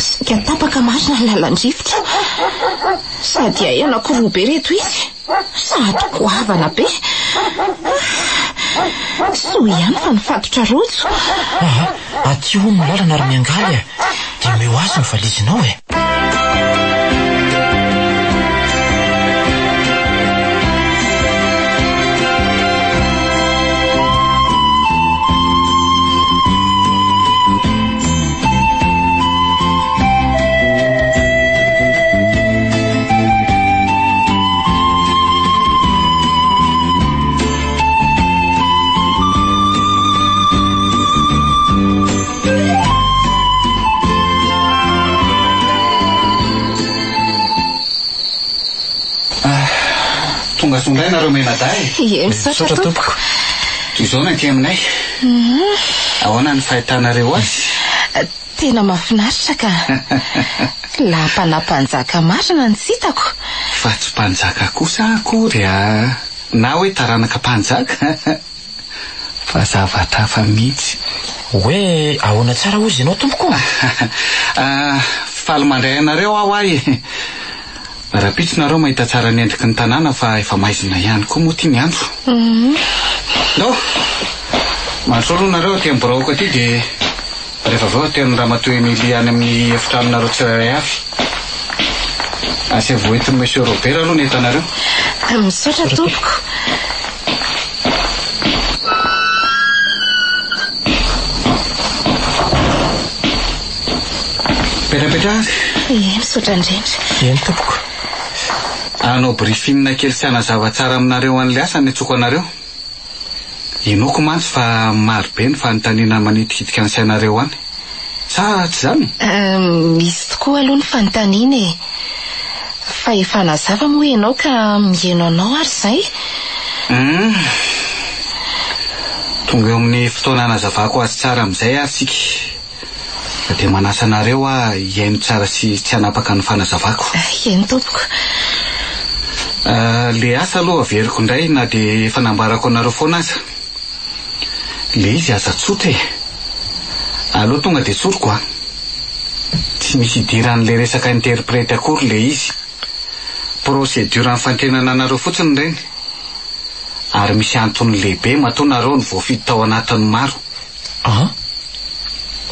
Saika tapaka marina ny lalan-drivotra. Sady hay anankiroa be ireto izy, sady goavana be. Soa ihany fa nifatotra rojo. Aa, aty hono ny lalana ry miangaly a! Dia omeo azy ny valizinao e! Tonga soa indray nareo mianadahy e. Ie, misaotra tompoko. Toy izao ny aty aminay. Mhm. Ahoana ny fahitanareo azy? Tena mahafinaritra ka. Lapana mpanjaka marina no tsy hitako. Fa tsy mpanjaka kosa akory a. Na hoe taranaka mpanjaka. Fa zavatra hafa mihitsy. Hoe ahoana tsara hozy ianao tompoko? Ah, faly mandray anareo aho ay e. Rahampitso nareo mahita tsara ny endriky ny tanàna fa efa maizina ihany koa moa ity ny andro. Ndao, mandroso aloha nareo aty amin'ny biraoko aty dia rehefa avy eo aty amin'ny ramatoa Emilie any amin'ny efitranonareo tsirairay avy. Asaivo hoentin'i Monsieur Robert aloha ny entanareo. Misaotra tompoko. Petrapetraha ary. Ie, misaotra indrindra. Eny tompoko. Hanao briefing kely sy hanazava tsara aminareo an'ilay asa ny antsoko anareo. Inoako mantsy fa maro be ny fanontaniana manitikitika ny sainareo any. Sa tsy izany? Misy tokoa aloha ny fanontaniana e. Fa efa nazava moa ianao ka miheno anao ary izay. Hum. Tonga eo amin'ny fotoana hanazavako azy tsara amin'izay ary isika. Dia manasa anareo aho hihaino tsara sy tsy hanapaka ny fanazavako. Eny tompoko. Le asa aloha averiko indray na dia efa nambarako anareo foana aza. Le izy aza tsotra e. Aleo tonga dia tsoriko a. Tsy misy idiran'le resaka interprète akory le izy. Procédure nifantenana anareo fotsiny ireny. Ary misy antony lehibe matoa nareo no voafidy tao anatin'ny maro. An?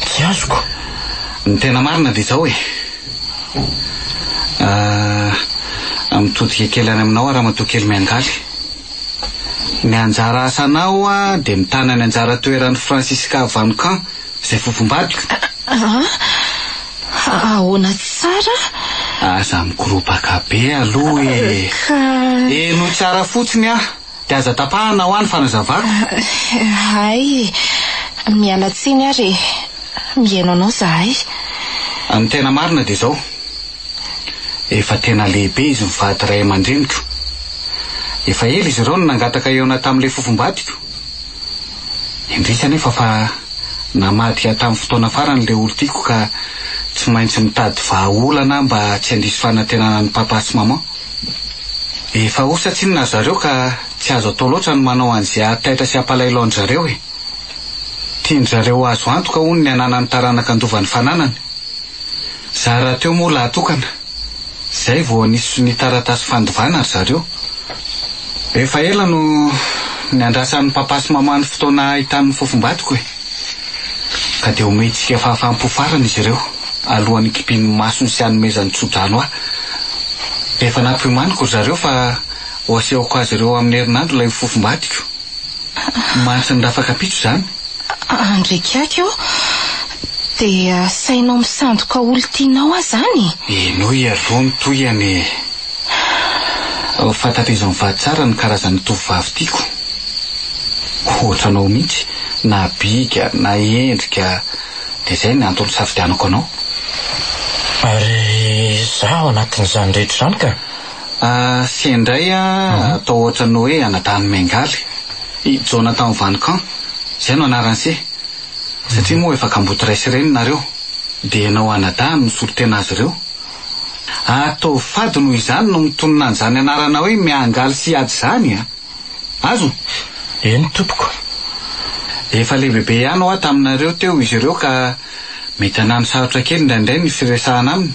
Tsy azoko. Ny tena marina dia izao e. Ah, mitodika kely any aminao aho ramatoa kely miangaly. Ny anjara asanao dia mitana ny anjara toeran'i Francisca Van Camp izay fofombadiko. An? Ahoana tsara? Aza mikoropaka be aloha e. Ka. Henoy tsara fotsiny aho dia aza tapahana hoa ny fanazavako. Hay, miala tsiny ary e. Mihaino anao izahay. Ny tena marina dia izao. Efa tena lehibe izy mivady ray aman-dreniko. Efa ela izy ireo no nangataka hihaona tamin'ilay fofombadiko. Indrisy anefa fa namadika tamin'ny fotoana farany ilay olon-tiako ka tsy maintsy mitady vahaolana aho mba tsy handiso fanantenana an'i papa sy maman. Efa osa tsinona ry zareo ka tsy azo atao loatra ny manao an'izay hahataitra sy hampalahelo an-dry zareo e. Tian-dry zareo ho azo antoka hono ny hananan'ny taranaka handova ny fananany. Za rahateo moa lahy tokana. Zay vao nisy sonia taratasy fandovana ry zareo. Efa ela no niandrasan'ny papa sy maman ny fotoana hahitany ny fofombadiko e. Ka dia omentsika fahafaham-po farany izy ireo alohan'ny hikipian'ny masony sy hanomezany tso-drano ahy. Efa nampiomaniko ry zareo fa ho asehoko azy ireo amin'ny herinandro ilay fofombadiko. Mantsy ny rafakampitso izany. Andriakaky ô! Dia asainao misandoka olon-tianao aho izany e? Henoy aloha ny tohiny e! Fantatr'izy mivady tsara ny karazan'ny tovovavy tiako. Ohatranao mihitsy, na bika na endrika, dia izay ny antony nisafidianako anao. Ary izaho ao anatin'izany rehetra izany ka? Sy indray atao ohatran'ny hoe anadahin'i Miangaly, i Jonathan Van Camp, izay no anaran'i Se, satria moa efa kamboty ray sy reny nareo, dia ianao anadahiny no solontena azy ireo. Ataovy fady noho izany no mitonona an'izany anarana hoe Miangaly sy Ady izany a! Azo? Eny tompoko. Efa lehibebe ihany hoa taminareo teo izy ireo ka mety hanano sarotra kely indraindray ny firesahana aminy.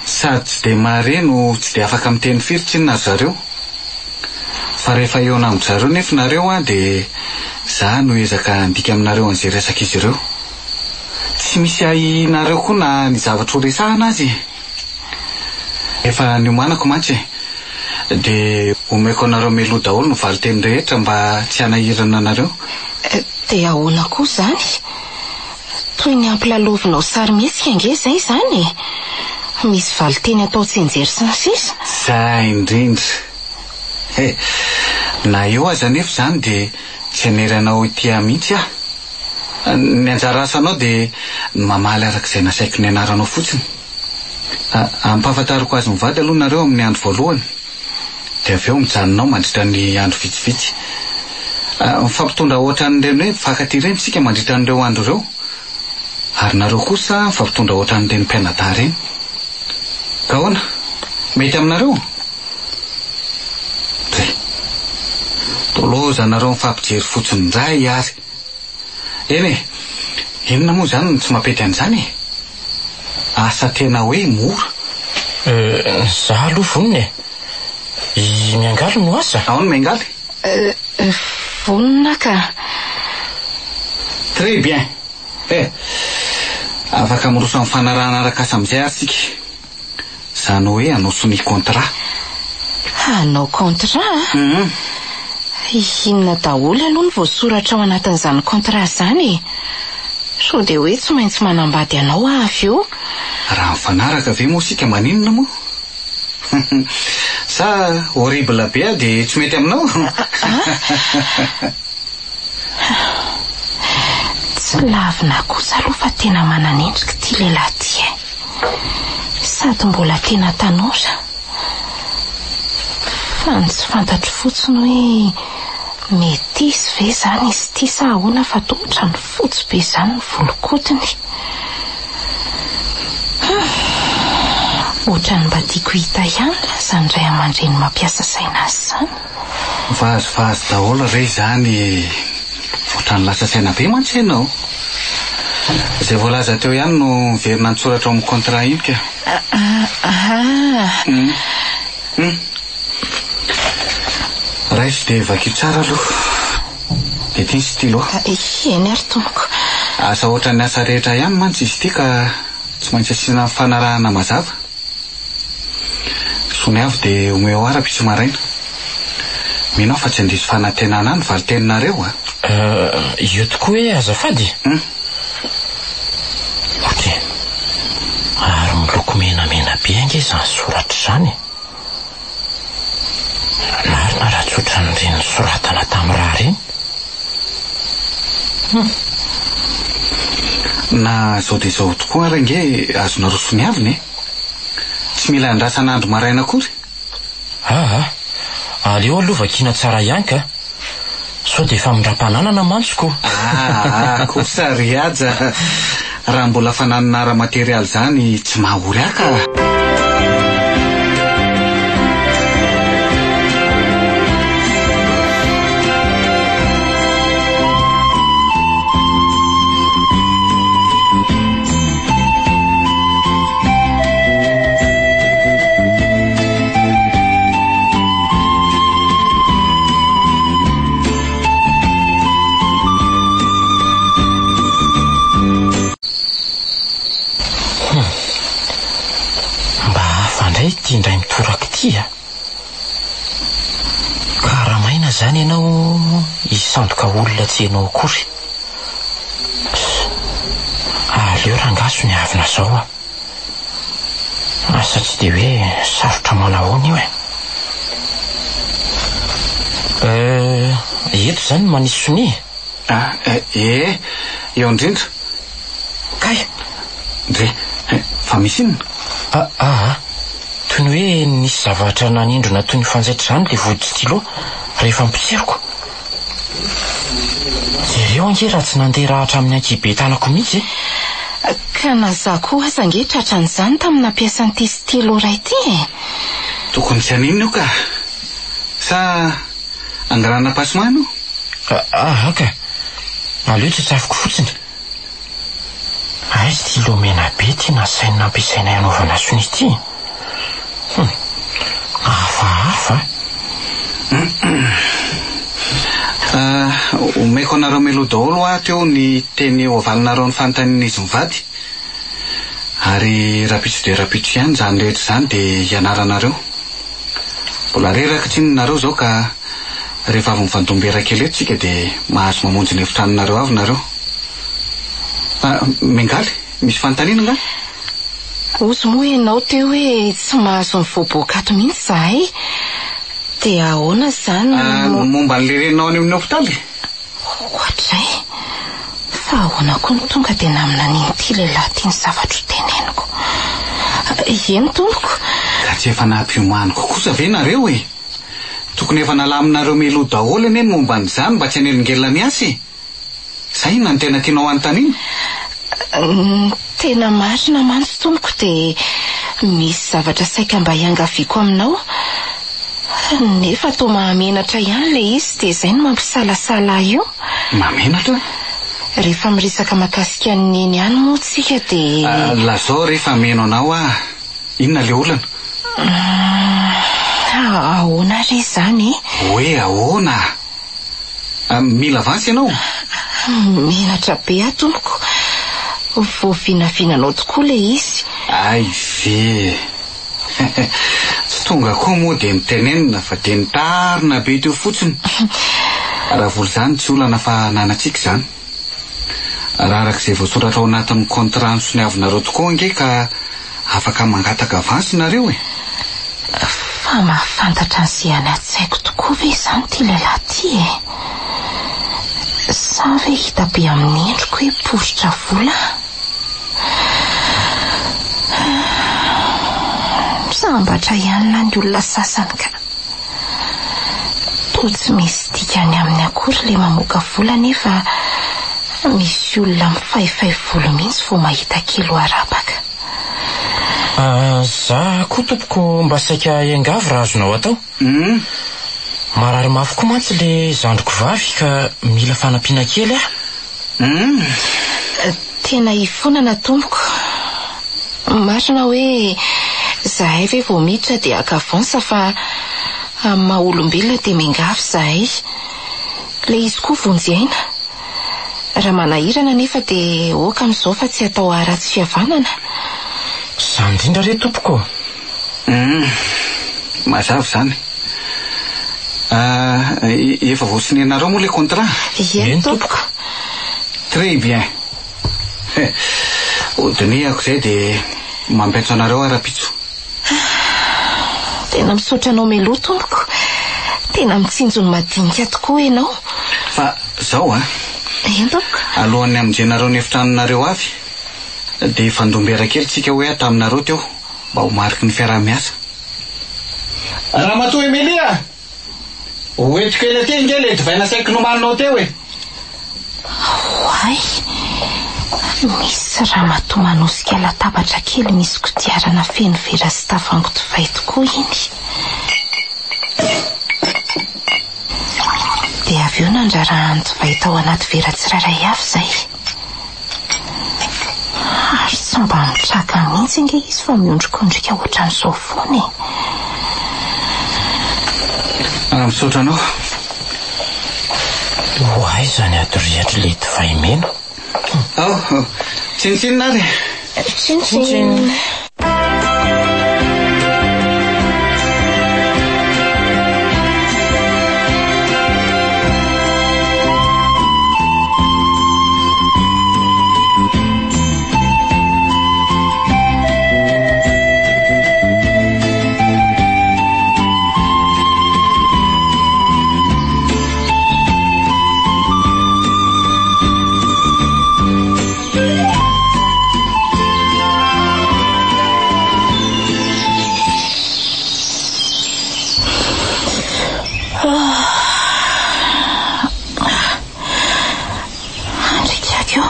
Sady tsy dia mahare no tsy dia afaka miteny firy tsinona ry zareo. Fa rehefa hihaona amin-dry zareo nefa nareo an dia za no hiezaka handika aminareo an'izay resak'izy ireo. Tsy misy ahiahinareo koa na ny zavatra ho resahana aza e! Efa niomanako mantsy e! Dia omeko anareo mialoha daholo ny valinteny rehetra mba tsy hanahirana anareo. Dia ahoana koa izany? Toy ny ampilalaovinao sarimihetsika ange izay izany e! Misy valinteny atao tsianjery sy ny sisa. Zay indrindra! He! Na eo aza anefa izany dia tsy hanery anao hitia mihitsy aho. Ny anjara asanao dia ny mamaly araka izay nasaiko nianaranao fotsiny. Ampahafantariko azy mivady aloha nareo amin'ny andro voalohany. Dia avy eo mijanona ao mandritra ny andro vitsivitsy. Mifampitondra hoatran'ireny hoe mpifankatia ireny isika mandritra an'ireo andro ireo. Ary nareo kosa mifampitondra hoatran'ireny mpianadahy ireny. Ka ahoana? Mety aminareo? Re. Toa lozanareo mifampijery fotsiny indray ary. Eny e! Inona moa izany no tsy mampety an'izany e? Asa tena hoe mora. Euh, za aloha vonona e! I Miangaly no asa? Ao ny Miangaly? Euh, vonona ka. Très bien! Eh! Afaka miroso amin'ny fanarahana arak'asa amin'izay ary isika. Izany hoe hanao sonia contrat. Hanao contrat? Hum. Inona daholo aloha no voasoratra ao anatin'izany contrat izany e? Sao dia hoe tsy maintsy manambady anao aho avy eo? Raha mifanaraka ve moa isika maninona moa? Sa horrible be aho dia tsy mety aminao? Tsy lavina kosa aloha fa tena manan'endrika ity lehilahy ity e. Sady mbola tena tanora. Fa ny tsy fantatro fotsiny hoe metisy ve izany izy ity sa ahoana fa toa ohatran'ny fotsy be izany ny volon-kodiny. Hum. Ohatran'ny mba tiako hita ihany izany ray aman-dreny mampiasa saina azy izany. Vazivazy daholo re izany e! Ohatran'ny lasa saina be mantsy ianao. Izay voalaza teo ihany no miverina an-tsoratra ao amin'ny contrat iny ka. Aha. Hum. Hum. Raiso dia vakio tsara aloha. Dia ity ny stylo. Eny ary tompoko. Asa ohatran'ny asa rehetra ihany mantsy izy ity ka tsy maintsy asiana fanarahana mazava. Soniavo dia omeo ahy rahampitso maraina. Mino aho fa tsy handiso fanantenana ahy ny valin-teninareo a! Io tokoa hoe azafady? Hum. Ok. Ary miloko menamena be ange izany soratra izany e. Marina raha tsy ohatran'ireny nosoratana tamin'ny rà ireny. Hum. Na izao dia izao tokoa ary ange azonareo soniavina e. Tsy mila andrasana andro maraina akory. Aa! Aleo aloha vakiana tsara ihany ka. Sao dia famindram-pananana mantsy ko. Aa kosa ry Haja, raha mbola fananana ara-materialy izany tsy maha-ory ahy ka. Hum. Mba hafa indray ity indray mitoraka ity a. Karamaina izany ianao hisandoka olona tsy ianao akory. Aleo rangahy soniavina izao a. Asa tsy dia hoe sarotra manahoana io e. Euh, eto izany no manisy sonia e? Ah, eh, eo indrindra. Kay! Ndry, fa misy inona? Ah, ah, toy ny hoe nisy zavatra nanindrona toy ny fanjaitra izany ilay vody stylo rehefa nopotsiriko. Jereo ange raha tsy nandeha raha hatramin'ny ankihibe tanako mihitsy e! Ka na za koa aza ange tratran'izany tamin'ny nampiasa an'ity stylo iray ity e! Tokony tsy haninona io ka! Sa angalana passe-main ianao? Aha ka! Aleo tsatsafiko fotsiny. Aiza ity lomena be ity nasainy nampiasainay hanaovana sonia ity e? Hum, hafahafa a! Ah, omeko anareo mialoha daholo hoa teo ny teny ho avalinareo ny fanontanian'izy mivady. Ary rahampitso dia rahampitso ihany izany rehetra izany dia hianaranareo. Mbola reraka tsinona nareo izao ka rehefa avy mifandom-bera kely eto tsika dia mahazo mamonjy ny efitranonareo avy nareo. Ah, Miangaly, misy fanontaniana angaha? Hozy moa ianao teo hoe tsy mahazo mivoaboaka ato mihitsy izahay. Dia ahoana izany no. Momba an'ilay reninao any amin'ny hopitaly? Oadray! Fa ahoana koa no tonga dia naminanian'ity lehilahy ity ny zavatra ho teneniko? Eny tompoko. Ka tsy efa nampiomaniko kosa ve nareo e? Tokony efa nalaminareo mialoha daholo anie ny momba an'izany mba tsy hanelingelina ny asa e! Sa inona no tena tianao hanontaniana? Ny tena marina mantsy tompoko dia misy zavatra saika mba hiangaviako aminao. Nefa toa mahamenatra ihany ilay izy dia izay no mampisalasala ahy io. Mahamenatra? Rehefa miresaka mahakasika an'i Neny ihany moa tsika dia. Lazao re fa mino anao aho. Inona ilay olana? Ahoana re izany e? Hoe ahoana? Mila avance ianao? Menatra be aho tompoko. Voavinavinanao tokoa ilay izy. Hay ve! Tsy tonga koa moa dia notenenina fa dia nitarina be teo fotsiny. Raha vola izany tsy olana fa ananantsika izany. Raha araka izay voasoratra ao anatin'ny contrat nosoniavinareo tokoa ange ka afaka mangataka avance nareo e! Fa mahafantatra an'izay any an-tsaiko tokoa ve izany ity lehilahy ity e? Sa ve hita be amin'ny endriko hoe poritra vola aho? Sambatra ihany lahy ny olona sasany ka. Toa tsy misy dikany aminy akory ilay mamoaka vola nefa misy olona mifaifay volo mihitsy vao mahita kely ho arapaka. Za koa tompoko mba saika hiangavy raha azonao atao. Marary mafy koa mantsy le zandriko vavy ka mila fanampiana kely aho. Tena hifonana tompoko. Marina hoe zahay ve vao miditra dia haka avance fa amin'ny maha olombelona dia miangavy zahay. Le izy koa vonjy aina. Raha manahirana anefa dia ok amin'izao fa tsy atao haharatsy fihavanana. Izany indrindra re tompoko ô! Humm, mazava izany. Ah, efa voasonianareo moa ilay contrat? Eny tompoko. Très bien. Hodinihako izay dia mampiantso anareo aho rahampitso. Tena misaotra anao mialoha tompoko. Tena mitsinjo ny madinika tokoa ianao. Fa zao an. Eny tompoko. Alohan'ny hamonjenareo ny efitranonareo avy dia hifandom-bera kely tsika hoe aho taminareo teo mba ho mariky ny fiaraha-miasa. Ramatoa Emelia! Hoentiko eny aty ange ilay divay nasaiko nomaninao teo e! Oay! Misy ramatoa manosika latabatra kely misy kodiarana feno vera sy tavoahangy divay tokoa iny. Dia avy eo nandrarahany divay tao anaty vera tsirairay avy izay. Ary tsy mba mitraka mihitsy ange izy fa miondrikondrika ohatran'izao foana e. Ah, misaotra anao. Ho aiza ny atoriatr'ilay divay mena? Ao, tsinontsinona ary e. Tsinontsinona. Andriakako io.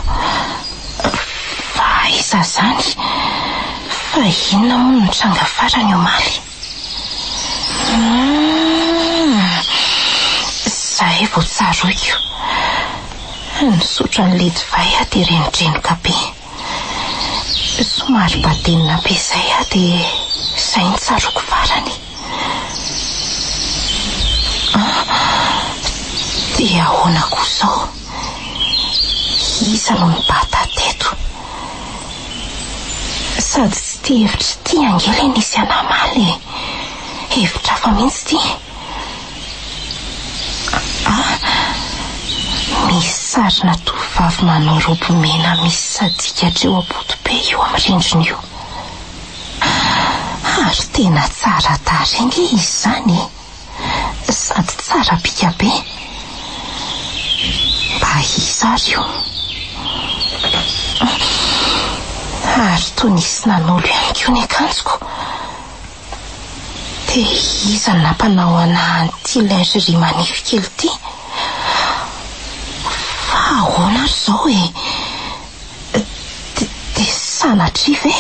Fa aiza izany? Fa inona moa no nitranga farany omaly? Hum, izay vao tsaroiko. Nisotro an'ilay divay aho dia renodrenoka be. Somary badenina be izay aho dia izay no tsaroako farany. Ah, dia ahoana koa izao? Iza no nibata teto? Sady tsy ity hevitra ity ange ilay nisy anà omaly e. Hevitra hafa mihitsy ity. Ah, misy sarina tovovavy manao robe mena misy sadika hatreo am-poto-pe io amin'ny rindrina io. Ary tena tsara tarehy ange izy izany e! Sady tsara bika be. Mba iza ary io? Ary toa nisy nanolo ihany koa ny akanjoko. Dia iza no nampanao anà an'ity lingerie manify kely ity? Fa ahoana ary izao e? Dia sanatria ve?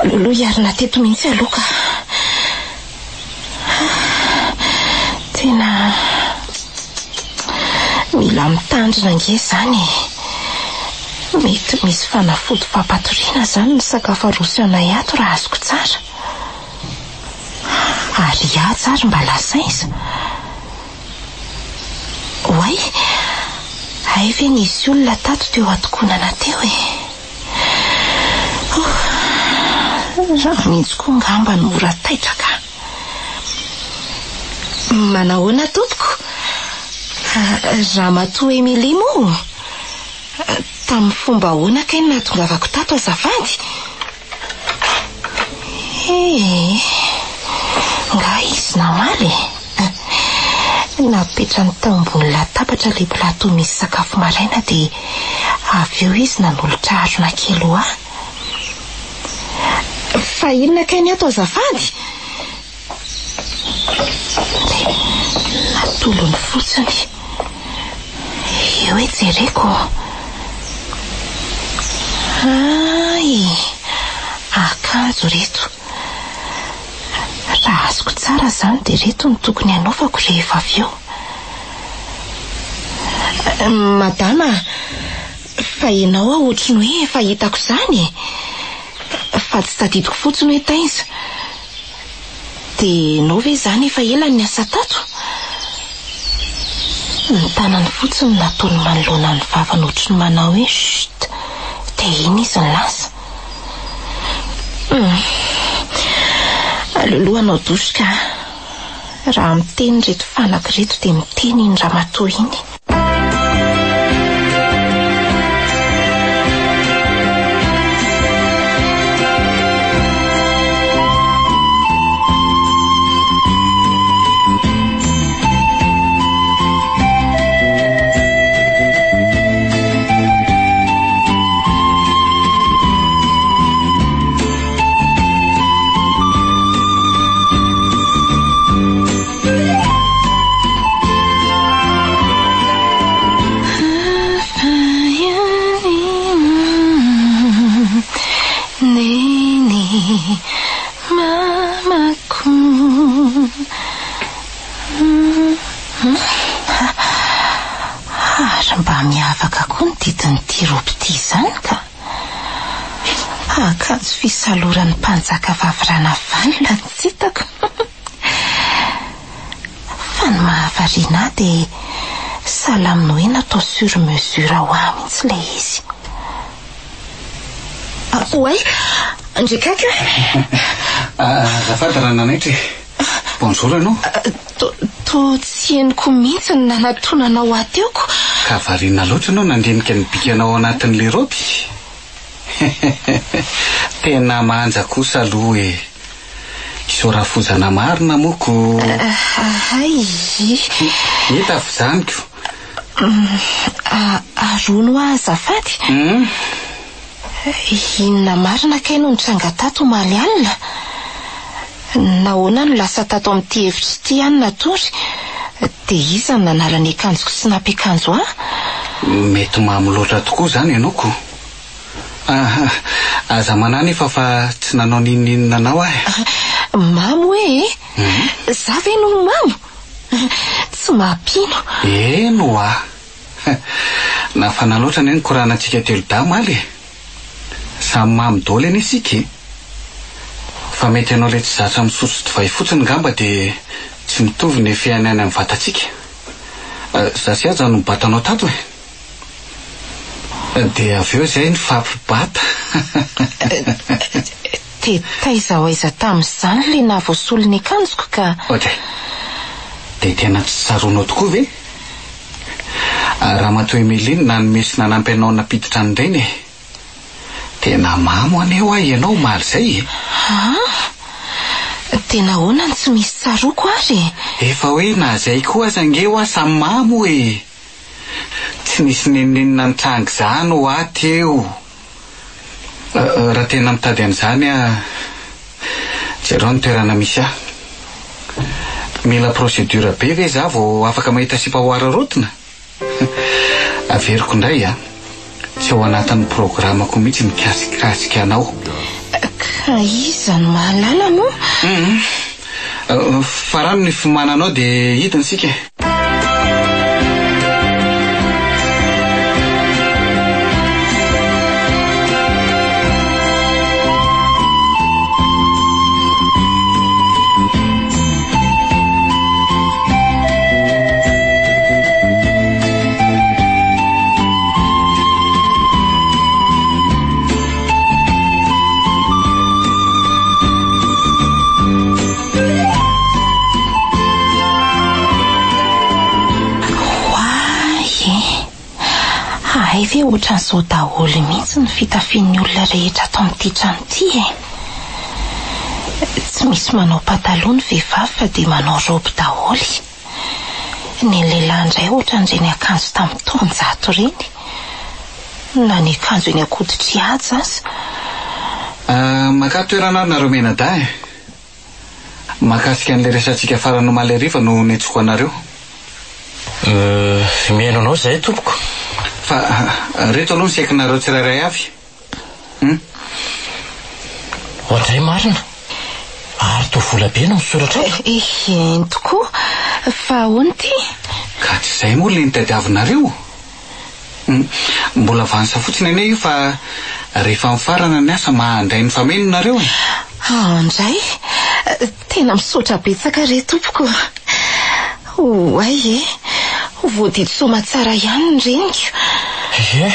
Aleo aloha hiarina teto mihitsy aloha ka. Tena mila mitandrina ange izany e. Mety misy fanafody fampatoriana izany ny sakafo aroso anay ato raha azoko tsara. Ary i Haja ary mba lasa aiza? Oay! Hay ve nisy olona tato teo an-tokonana teo e! Oh! Raha mihitsy koa angamba no mora taitra ka! Manahoana tompoko? Ramatoa Emilie moa? Tamin'ny fomba ahoana kay no nahatongavako tato azafady? Ee, nga izy namaly e? Napetrany tao ambony latabatra ilay plateau misy sakafo maraina dia avy eo izy nanolotra harona kely ho ahy. Fa inona kay ny ato azafady? Dia natolony fotsiny. Eo e jereko. Hay! Akanjo ireto. Raha azoko tsara izany dia ireto no tokony hanaovako rehefa avy eo. Madama, fa ianao aho ohatry ny hoe efa hitako izany e! Fa tsy tadidiko fotsiny hoe taiza. Dia ianao ve izany efa ela no niasa tato? Ny tanany fotsiny no nataony manoloana ny vavany ohatry ny manao hoe chut, dia iny izy no lasa. Hum. Aleo aloha hanao douche ka. Raha miteny ireto fanaka ireto dia miteny iny ramatoa iny. Ary mba miavaka koa ny didin'ity robe ity izany ka. Akanjo fisaloran'ny mpanjaka vavy Ranavalona no tsy hitako. Fa ny mahavariana ahy dia sahala amin'ny hoe natao sur mesure ho ahy mihitsy ilay izy. Oay! Ndry akaiky a! Azafady raha nanaitra e! Bonjour ianao. Toa tsy henoko mihitsy ny nanatonanao ahy teo ko. Ka variana loatra ianao nandinika ny bikanao ao anatin'ilay raoby? Tena manja kosa aloha e! Isaorafozana marina moa ko. Hay! Hita f'izany ko. Ary hono hoa azafady? Inona marina kay no nitranga tato omaly alina? Nahoana no lasa tato amin'ity efitra ity aho no natory? Dia iza no nanala ny akanjoko sy nampiakanjo ahy? Mety mamo loatra tokoa izany ianao ko. Aha, aza manahy nefa fa tsy nanao n'inon'inona anao aho e. Mamo hoe e? Za ve no mamo? Tsy mampino. Eny ho'a. Nafana loatra anie ny koranantsika telodahy omaly e. Samy mamo daholo anie isika e. Fa mety ianao ilay tsy zatra misotro divay fotsiny ngamba dia tsy mitovy ny effet any any amin'ny vatantsika. Za sy Haja no nibata anao tato e. Dia avy eo izay nifampibata. Dia taiza ho aiza tamin'izany ilay nahavoasolo ny akanjoko ka. Ok. Dia tena tsy tsaroanao tokoa ve? Ramatoa Emeline nanome sy nanampy anao nampiditra an'ireny e. Tena mamo anie hoa ianao omaly izay e. Aa! Dia nahoana no tsy misy tsaroako ary e? Efa hoe na izay koa aza ange hoa samy mamo e. Tsy nisy n'inon'inona nitranga izany hoa teo. Raha tena mitady an'izany aho, jereo ny toerana misy ahy. Mila procédure be ve za vao afaka mahita sipa ho araraotina? Averiko indray an, tsy ao anatin'ny programme-ko mihitsy ny mikasikasika anao. Ka iza no mahalala moa? Hum, farano ny fiomananao dia hidina isika e. Oay e! Hay ve ohatran'izao daholo mihitsy ny fitafian'ny olona rehetra ato amin'ity trano ity e! Tsy misy manao pataloha ny vehivavy fa dia manao robe daholo. Ny lehilahy indray ohatran'ireny akanjo tamin'ny taonjato ireny. Na ny akanjo eny an-koditr'i Haja aza. Makà toerana ary nareo mianadahy e! Mahakasika an'ilay resatsika farany omaly hariva no niantsoako anareo. Mihaino anao izahay tompoko. Fa reto aloha ny sekinareo tsirairay avy. Hum. Oadray marina. Ary toa vola be no misoratra ato. Eny tokoa. Fa ahoana ity? Ka tsy izay moa ilay notadiavinareo? Hum. Mbola avansa fotsiny anie io fa rehefa mifarana ny asa mandray ny fameno nareo e. Andray! Tena misaotra betsaka re tompoko. Oay e! Voadidy soamatsara ihany ny reniko. Ie,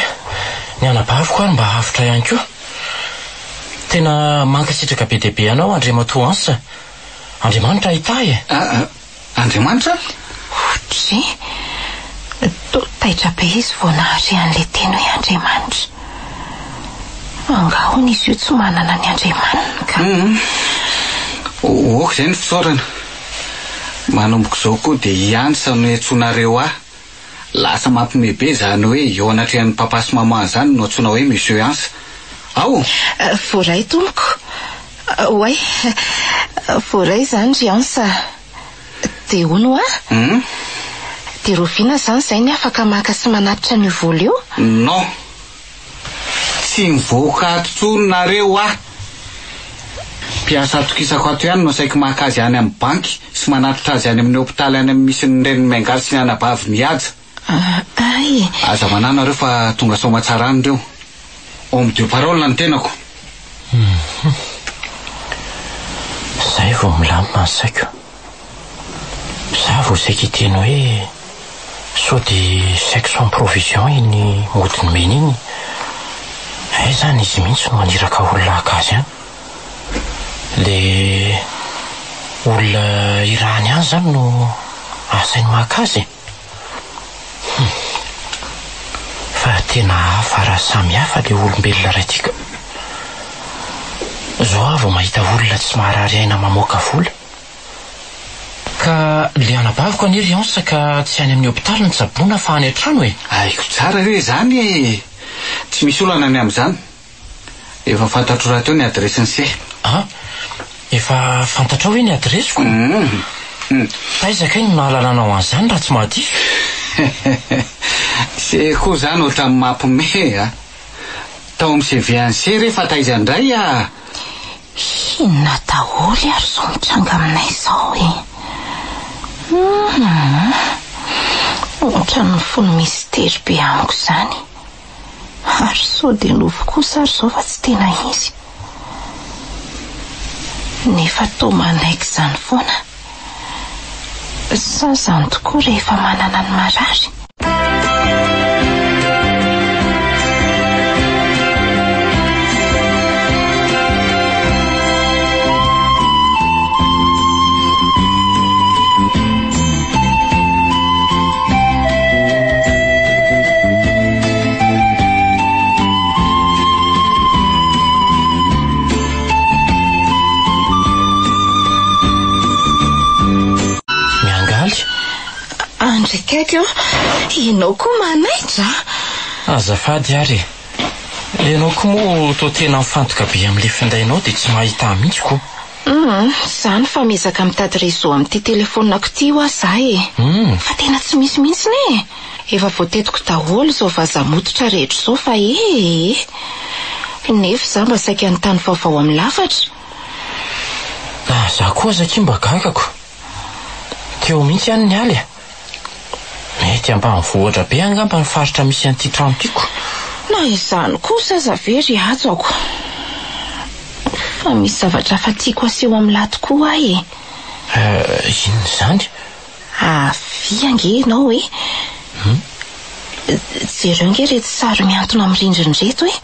ny anabaviko ary mba avotra ihany koa. Tena mankasitraka be dia be anao Andriamatoa Hans. Andriamanitra hitahy e! Ah, Andriamanitra? Ohatry! Toa taitra be izy vao nahare an'ilay teny hoe Andriamanitra. Angaha hono izy io tsy manana ny Andriamaniny ka. Hum. Ok izay ny fisaorana. Manomboka izao koa dia i Antsa no iantsoanareo ahy. Lasa mampime be izany hoe eo anatrehan'ny papa sy maman izany no antsoina hoe Monsieur Antsa. Ao! Voaray tompoko. Oay, voaray izany ry Antsa. Dia hono hoa? Hum? Dia rahoviana izany izay ny afaka maka sy manatitra an'io vola io? Non! Tsy mivoaka ato intsony nareo ah! Mpiasa atokisako ato ihany no saiky maka azy any amin'ny banky sy manatitra azy any amin'ny hopitaly any amin'ny misy ny renin'i Miangaly sy ny anabaviny Haja. Ah ah! ahy e. Aza manahy nareo fa tonga soamatsara any ireo. Homme de parole ny tenako. Hum. Zay vao milamina ny saiko. Za vao saika hiteny hoe sao dia chèque sans provision iny mody nomeny iny. Aiza any izy mihitsy no haniraka olona haka azy any. Le olona irahany any izany no asainy maka azy e. Hum. Fa tena hafa raha samy hafa le olombelona ray ty ka. Zao aho vao mahita olona tsy maharary aina mamoaka vola. Ka le anabaviko anie ry Hansa ka tsy any amin'ny hopitaly no tsaboina fa any an-trano e. Haiko tsara re izany e! Tsy misy olana ny amin'izany. Efa fantatro rahateo ny adiresin'i Se. An! Efa fantatrao ve ny adiresiko? Hum. Taiza kay no nahalalanao an'izany raha tsy mahadiso? Se koa izany ohatran'ny mampime a! Tao amin'ny CV an'i Se re fa taiza indray a! Inona daholo ary izao mitranga aminay izao e? Hum. Ohatran'ny mifono mistery be amiko izany. Ary sao dia nofy kosa ary izao fa tsy tena izy. Nefa toa manaiky izany foana. Sa izany tokoa rehefa manana ny marary? Miangaly. Andry akaiky eo, ianao koa manaitra a! Azafady ary e! Ianao koa moa toa tena mifantoka be amin'ilay findainao dia tsy mahita ahy mihitsy ko. Humm, zany fa miezaka mitady réseau amin'ity telephone-ko ity hoa za e! Fa tena tsy misy mihitsiny e! Efa voatetiko daholo izao vaza-mototra rehetra izao fa ee! Nefa za mba saika nitany vaovao amin'ny lafatra. Ah, za koa aza akia mba gagako. Teo mihitsy any ny aly e! Mety ambanivohitra be angamba ny faritra misy an'ity trano ity ko. Na izany kosa aza ve ry Hajako. Fa misy zavatra hafa tiako aseho amin'i Lahy tokoa aho e. Euh, inona izany? Avia ange ianao e. Jereo ange ireto sary mihantona amin'ny rindrina ireto e.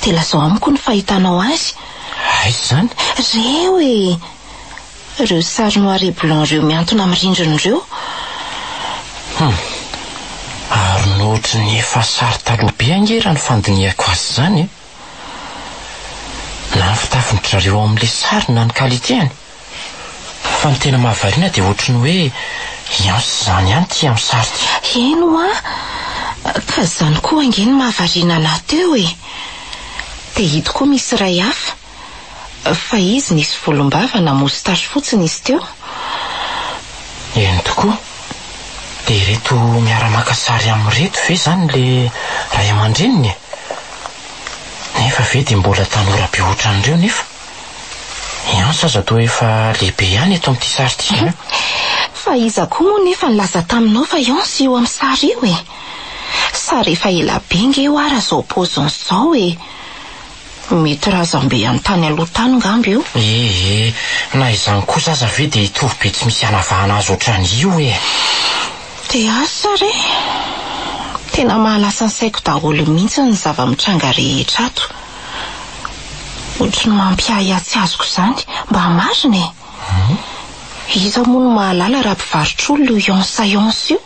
Dia lazao amiko ny fahitanao azy. Aiza izany? Ireo e! Ireo sary noir et blanc ireo mihantona amin'ny rindrina ireo. Hum. Ary ny ohatry ny efa sary taloha be ange raha ny fandinihako azy izany e. Na ny fitafin-dry zareo ao amin'ilay sary na ny qualité-ny. Fa ny tena mahavariana dia ohatry ny hoe i Hans izany ihany ity amin'ny sary ity. Eny hoa! Ka izany koa ange no mahavariana anà teo e! Dia ito koa misy iray hafa. Fa izy nisy volombava na moustache fotsiny izy teo. Eny tokoa. Dia ireto miara-maka sary aminy ireto ve izany ilay ray aman-dreniny e? Nefa ve dia mbola tanora be ohatran'ireo nefa? I Antsa aza toa efa lehibe ihany eto amin'ity sary ity an! Fa iza koa moa nefa nilaza taminao fa i Antsa io amin'ny sary io e? Sary efa ela be nge hoa raha izao paoziny izao e! Mety razambe any tany aloha tany ngamba io. Ee, na izany kosa aza ve dia hitovy be tsy misy hanavahana azy ohatran'io e! Dia asa re! Tena mahalasa ny saiko daholo mihitsy ny zava-mitranga rehetra ato. Ohatry ny mampiahiahy tsy azoko izany. Mba marina e! Iza moa no mahalala raha mpivarotr'olona io Yonsa Yonsa io?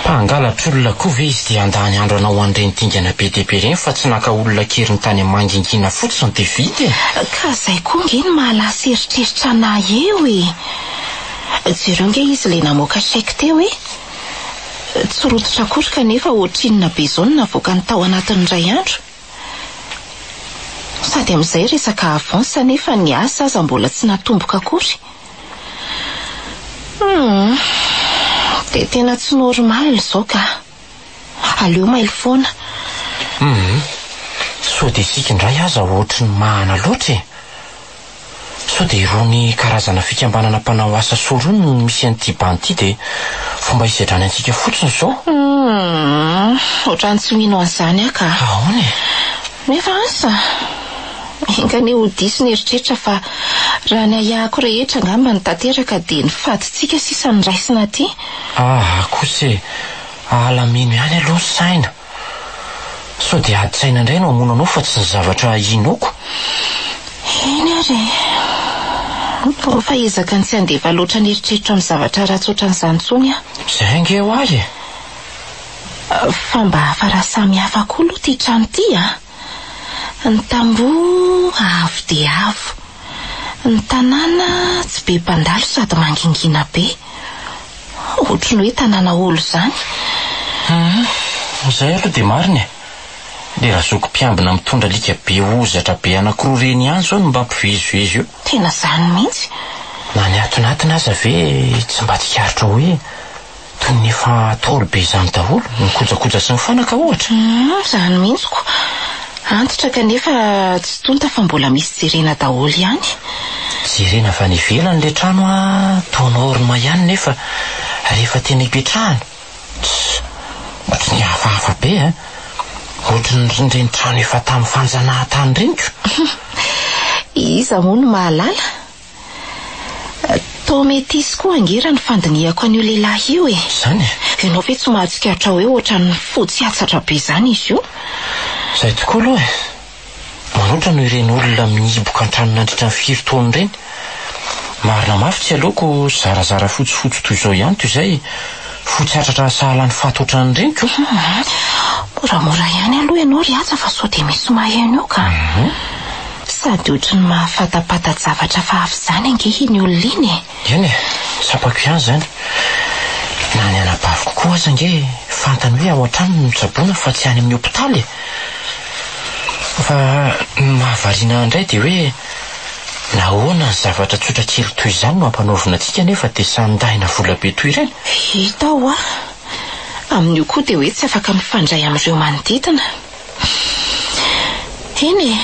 Mpangalatr'olona koa ve izy dia handany andro hanao an'ireny dingana be dia be ireny fa tsy naka olona an-keriny tany amin'ny mangingina fotsiny dia vita e! Ka zay koa nge no mahalasa eritreritra anah eo e! Jereo nge izy le namoaka chèque teo e! Tsy rototra akory kanefa ohatrinona be zao no navoakany tao anatin'ny iray andro? Sady amin'izay resaka avance nefa ny asa aza mbola tsy natomboka akory. Humm. Dia tena tsy normal izao ka. Aleo mailo foana. Humm. Sao dia isika indray aza ohatry ny mahana loatra e. Sao dia irony karazana fikambanana mpanao asa soa irony no misy an'ity bandy ity dia fomba hisedrany antsika fotsiny izao? Humm, ohatran'ny tsy mino an'izany aho ka. Ahoana e? Nefa asa? Enga anie ho diso ny eritreritra fa raha ny ahiahiko rehetra angamba no tanteraka dia ny fadintsika sisa no raisina aty. Aa kosa e! Alamino ihany aloha ny saina. Sao dia ady saina indray no hamono anao fa tsy ny zavatra inoako. Eny ary e! Fa ezaka ny tsy handefa loatra ny eritreritro amin'ny zavatra ratsy ohatran'izany intsony aho. Izay ange ho ahy e! Fa mba hafa raha samy hafa koa aloha ity trano ity a! Ny tamboho avo dia avo. Ny tanàna tsy be mpandalo sady mangingina be. Ohatry ny hoe tanàna olo izany. Hum, izay aloha dia marina e! Ilay razoky mpiambina mitondra alika be hozatra be anankiroa ireny ihany izao no mba mpivezivezy eo. Tena izany mihitsy. Na ny atonatona aza ve tsy mba tsikaritra hoe toy ny efa ntaolo be izany daholo, ny kojakoja sy ny fanaka ohatra? Hum, izany mihitsy ko. Antitra kanefa tsy tonta fa mbola misy jerena daholo ihany. Jerena avy any ivelany ilay trano an, toa norme ihany nefa rehefa tena ipetrahana, tss, ohatry ny hafahafa be an! Ohatry ny ireny trano efa tamin'ny fanjanahantany ireny ko! Iza moa no mahalala? Toa metisy koa ange raha ny fandinihako an'io lehilahy io e! Izany e? Ianao ve tsy mahatsikaritra hoe ohatran'ny fotsy hatsatra be izany izy io? Izay tokoa aloha e! Manoatra noho ireny olona mihiboka an-trano nandritra ny firy taona ireny. Marina mafy tsy aleoko zarazara fotsifotsy toy izao ihany toy izay fotsy hatratra sahala ny faty ohatran'ireny ko! Moramora ihany aloha ianao ry Haja fa sao dia misy maheno eo ka! Sady ohatry ny mahafatapata-javatra hafahafa izany ange iny olona iny e! Eny e, tsapako ihany izany. Na ny anabaviko koa aza ange fantany hoe ao an-trano no tsaboina fa tsy any amin'ny hopitaly e! Fa ny mahavariana ahy indray dia hoe nahoana ny zavatra tsotra kely toy izany no ampanaovina antsika nefa dia sandahina vola be toy ireny? Hita hoa! Amin'io koa dia hoe tsy afaka mifandray amin'ireo manodidina. Eny e!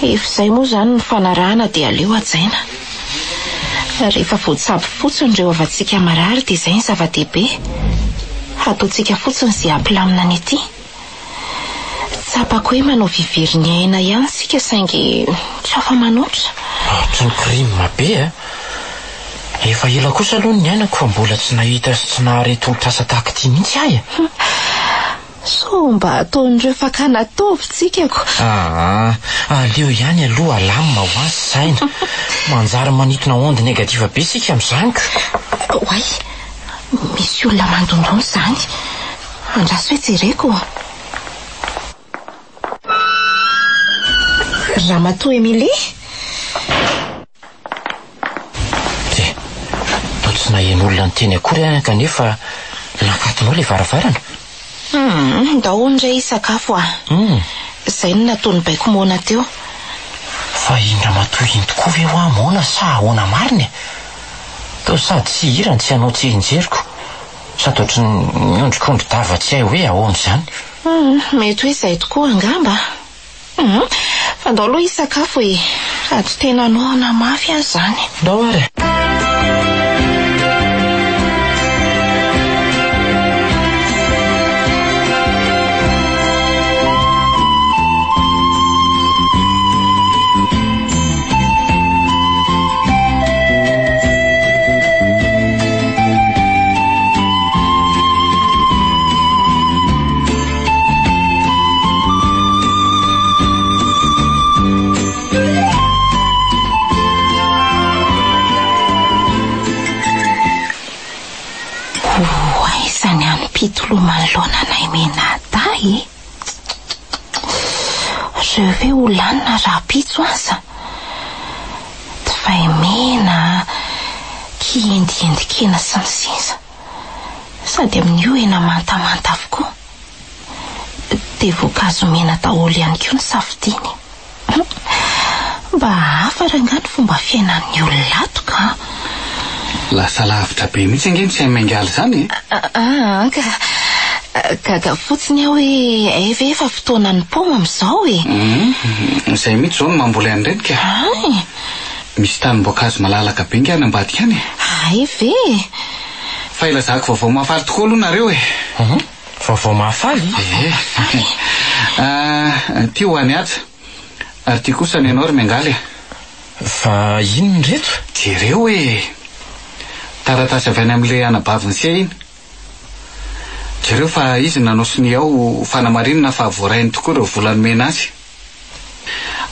Efa izay moa izany ny fanarahana dia aleo hajaina. Rehefa voatsabo fotsiny ireo havantsika marary dia izay ny zava-dehibe. Hataontsika fotsiny izay hampilamina ny aty. Tsapako hoe manao vivery ny aina ihany isika saingy tsy afa-manoatra. Ohatry ny crime be a! Efa ela kosa aloha ny niainako fa mbola tsy nahita sy tsy nahare tolotr'asa tahaka ity mihitsy aho e! Sao mba ataon'ireo fakana taovy tsika ko. Aa, aleo ihany aloha alamina ho azy saina. Manjary manintona onde negative be isika amin'izany ko. Oay, misy olona mandondona izany. Andraso hoe jereko. Ramatoa Emilie? Tsia, toa tsy naheno olona niteny akory aho kanefa nakatonao ilay varavarana. Hum, ndao hono re hisakafo ah. Hum. Izay no nataon'i baiko moana teo. Fa iny ramatoa iny tokoa ve hoa moana sa ahoana marina e? Toa sady tsy hihira no tsy hanao tsirinjeriko. Sady ohatry ny miondrikondri-dava tsy hay hoe ahoana izany. Hum, mety hoe izay tokoa angamba. Hum, fa ndao aloha hisakafo e! Sady tena noana mafy aho izany. Ndao ary e! Ho aiza ny hanim-pitoloha manoloana anay mianadahy e? Reo ve ho lanina rahampitso aza? Divay mena, kiendiendin-kena sy ny sisa. Sady amin'io hena mantamanta avokoa. Dia voankazo mena daholo ihany koa ny safidiany. Mba hafa rangahy ny fomba fiainan'ny olona ato ka. Lasa lavitra be mihitsy ange ny sain'i Miangaly izany e! Aa ka. Gaga fotsiny aho hoe hay ve efa fotoanan'ny paoma amin'izao e! Hum, izay mihitsy izao no mamboly an'ireny ka. Hay! Misy tanim-boankazo malalaka be nge any ambadika any e. Hay ve e! Fa ilazako vaovao mahafaly tokoa aloha nareo e. Hum, vaovao mahafaly? Ee. Ah, ty ho an'i Haja. Ary ty kosa ny anao ry Miangaly a. Fa inona ireto? Jereo e! Taratasy avy any amin'ilay anabavin'i Se iny. Jereo fa izy no nanao sonia ao ho fanamarinana fa voarainy tokoa ireo vola nomena azy.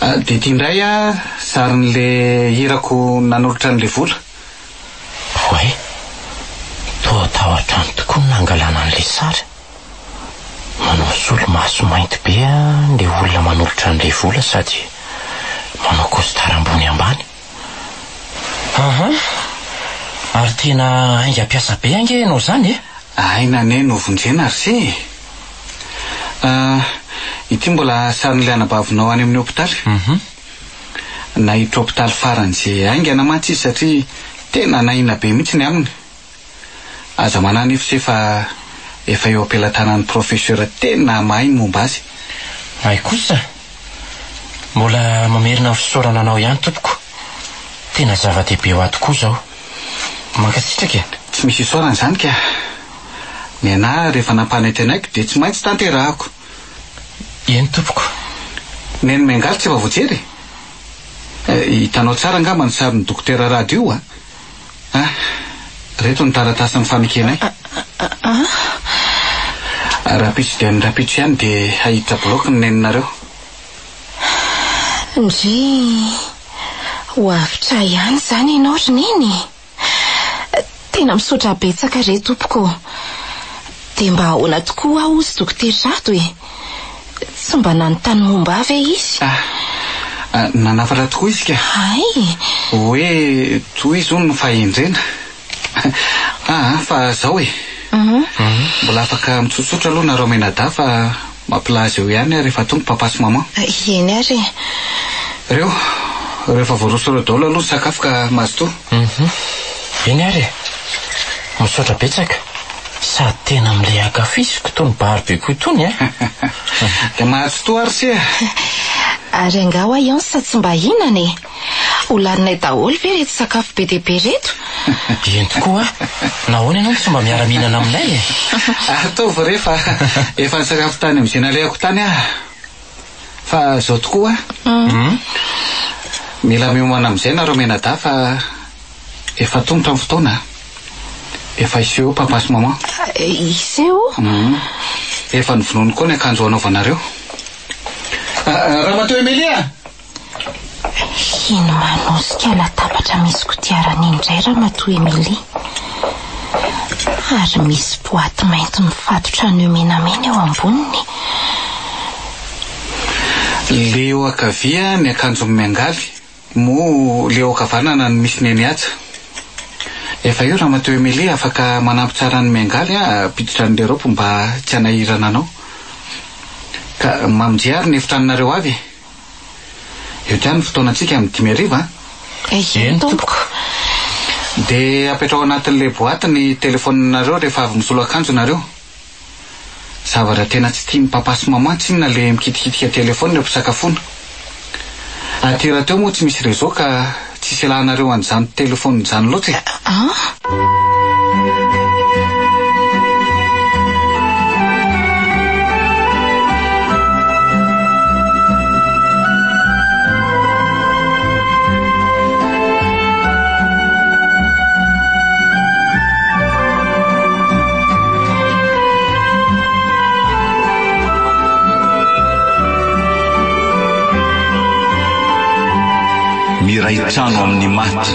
Dia ity indray a, sarin'ilay irako nanolotra an'ilay vola. Oay, toa tao an-trano tokoa no nangalana an'ilay sary. Manao solomaso mainty be ilay olona manolotra an'ilay vola sady manao costard ambony ambany. Aha! Ary tena haingam-piasa be ange ianao izany e! Aina anie no vonjena ry se e! Ah, ity mbola sarin'ilay anabavinao any amin'ny hopitaly. Nahitra hopitaly faran'izay haingana mantsy izy satria tena nahina be mihitsy ny aminy. Aza manahy anefa se fa efa eo am-pelatanan'ny professeur tena mahay ny momba azy. Hay kosa! Mbola mamerina ny fisaorana anao ihany tompoko. Tena zava-dehibe ho ahy tokoa izao. Mankasitraka e! Tsy misy isaorana izany ka. Ny anah rehefa nampanantenaiko dia tsy maintsy tanterahako. Eny tompoko. Neny Miangaly tsy efa voajery e? Hitanao tsara angamba ny sarin'ny dokotera Rado io a! Ah, reto ny taratasy nifanekenay. Ah. Rahampitso dia ny rahampitso ihany dia hahiditra bloc ny neninareo. Ndry, ho avotra ihany izany ianao ry neny e! Tena misaotra betsaka re tompoko ô! Dia mba ahoana tokoa aho hozy Dokotera Rado e? Tsy mba nanontany momba ahy ve izy? Ah, nanafatra tokoa izy ka. Hay! Hoe tohizo hono ny fahendrena. Ah, fa zao e. Mbola afaka mitsotsotra aloha nareo mianadahy fa mampilaza eo ihany aho rehefa tonga papa sy maman. Eny ary e. Reo, rehefa voaroso ireo daholo aloha ny sakafo ka mazotoa. Eny ary e. Misaotra betsaka. Sady tena amin'ilay ankafiziko itony barbecue itony eh! Dia mazotoa ary se a! Ary angaha hoa Iansa tsy mba hihinana e? Ho laninay daholo ve ireto sakafo be dia be ireto? Eny tokoa a! Nahoana ianao no tsy mba miara-mihinana aminay e? Ataovy re fa efa nisakafo tany amin'izay nalehako tany aho. Fa izao tokoa a! Mila miomana amin'izay nareo mianadahy fa Efa tonta ny fotoana a! Efa hiseho eo papa sy maman. Hiseho? Hum. Efa novonoiny koa ny akanjo hanaovanareo. Ramatoa Emilie a! Iny manosika latabatra misy kodiarana iny indray Ramatoa Emilie. Ary misy boaty mainty mifatotra nœud menamena eo amboniny. Le eo ankavia ny akanjon'i Miangaly. Moa le eo ankavanana no misy Neny Haja? Efa eo Ramatoa Emilie afaka manampy tsara an'i Miangaly hampiditra an'i Lerop mba tsy hanahirana anao. Ka mamonjia ary ny efitranonareo avy e! Eo ihany ny fotoanantsika amin'ny 5 hariva an! Eny tompoko. Dia apetraho anatin'ilay boaty ny telefaoninareo rehefa avy misolo akanjo nareo. Zavatra tena tsy tian'i papa sy maman tsinona le mikitikitika telephone eo ampisakafoana. Aty rahateo moa tsy misy réseau ka tsisy ilanareo an'izany telephone izany loatra e. An? Miray trano amin'ny maty.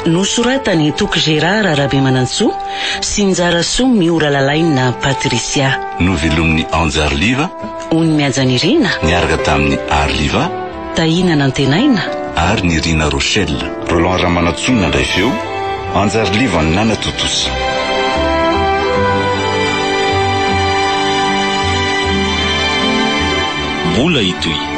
Nosoratan'i Toky Gérard Rabemanantsoa sy Njarasoa Miora Lalaina Patricia. Novelomin'i Anjariliva. Ony Mihajanirina. Niaraka tamin'i Arliva. Tahina Nantenaina. Ary Nirina Rochelle. Roland Ramanantsoa nandray feo, Anjariliva nanatontosa. Mbola hitohy.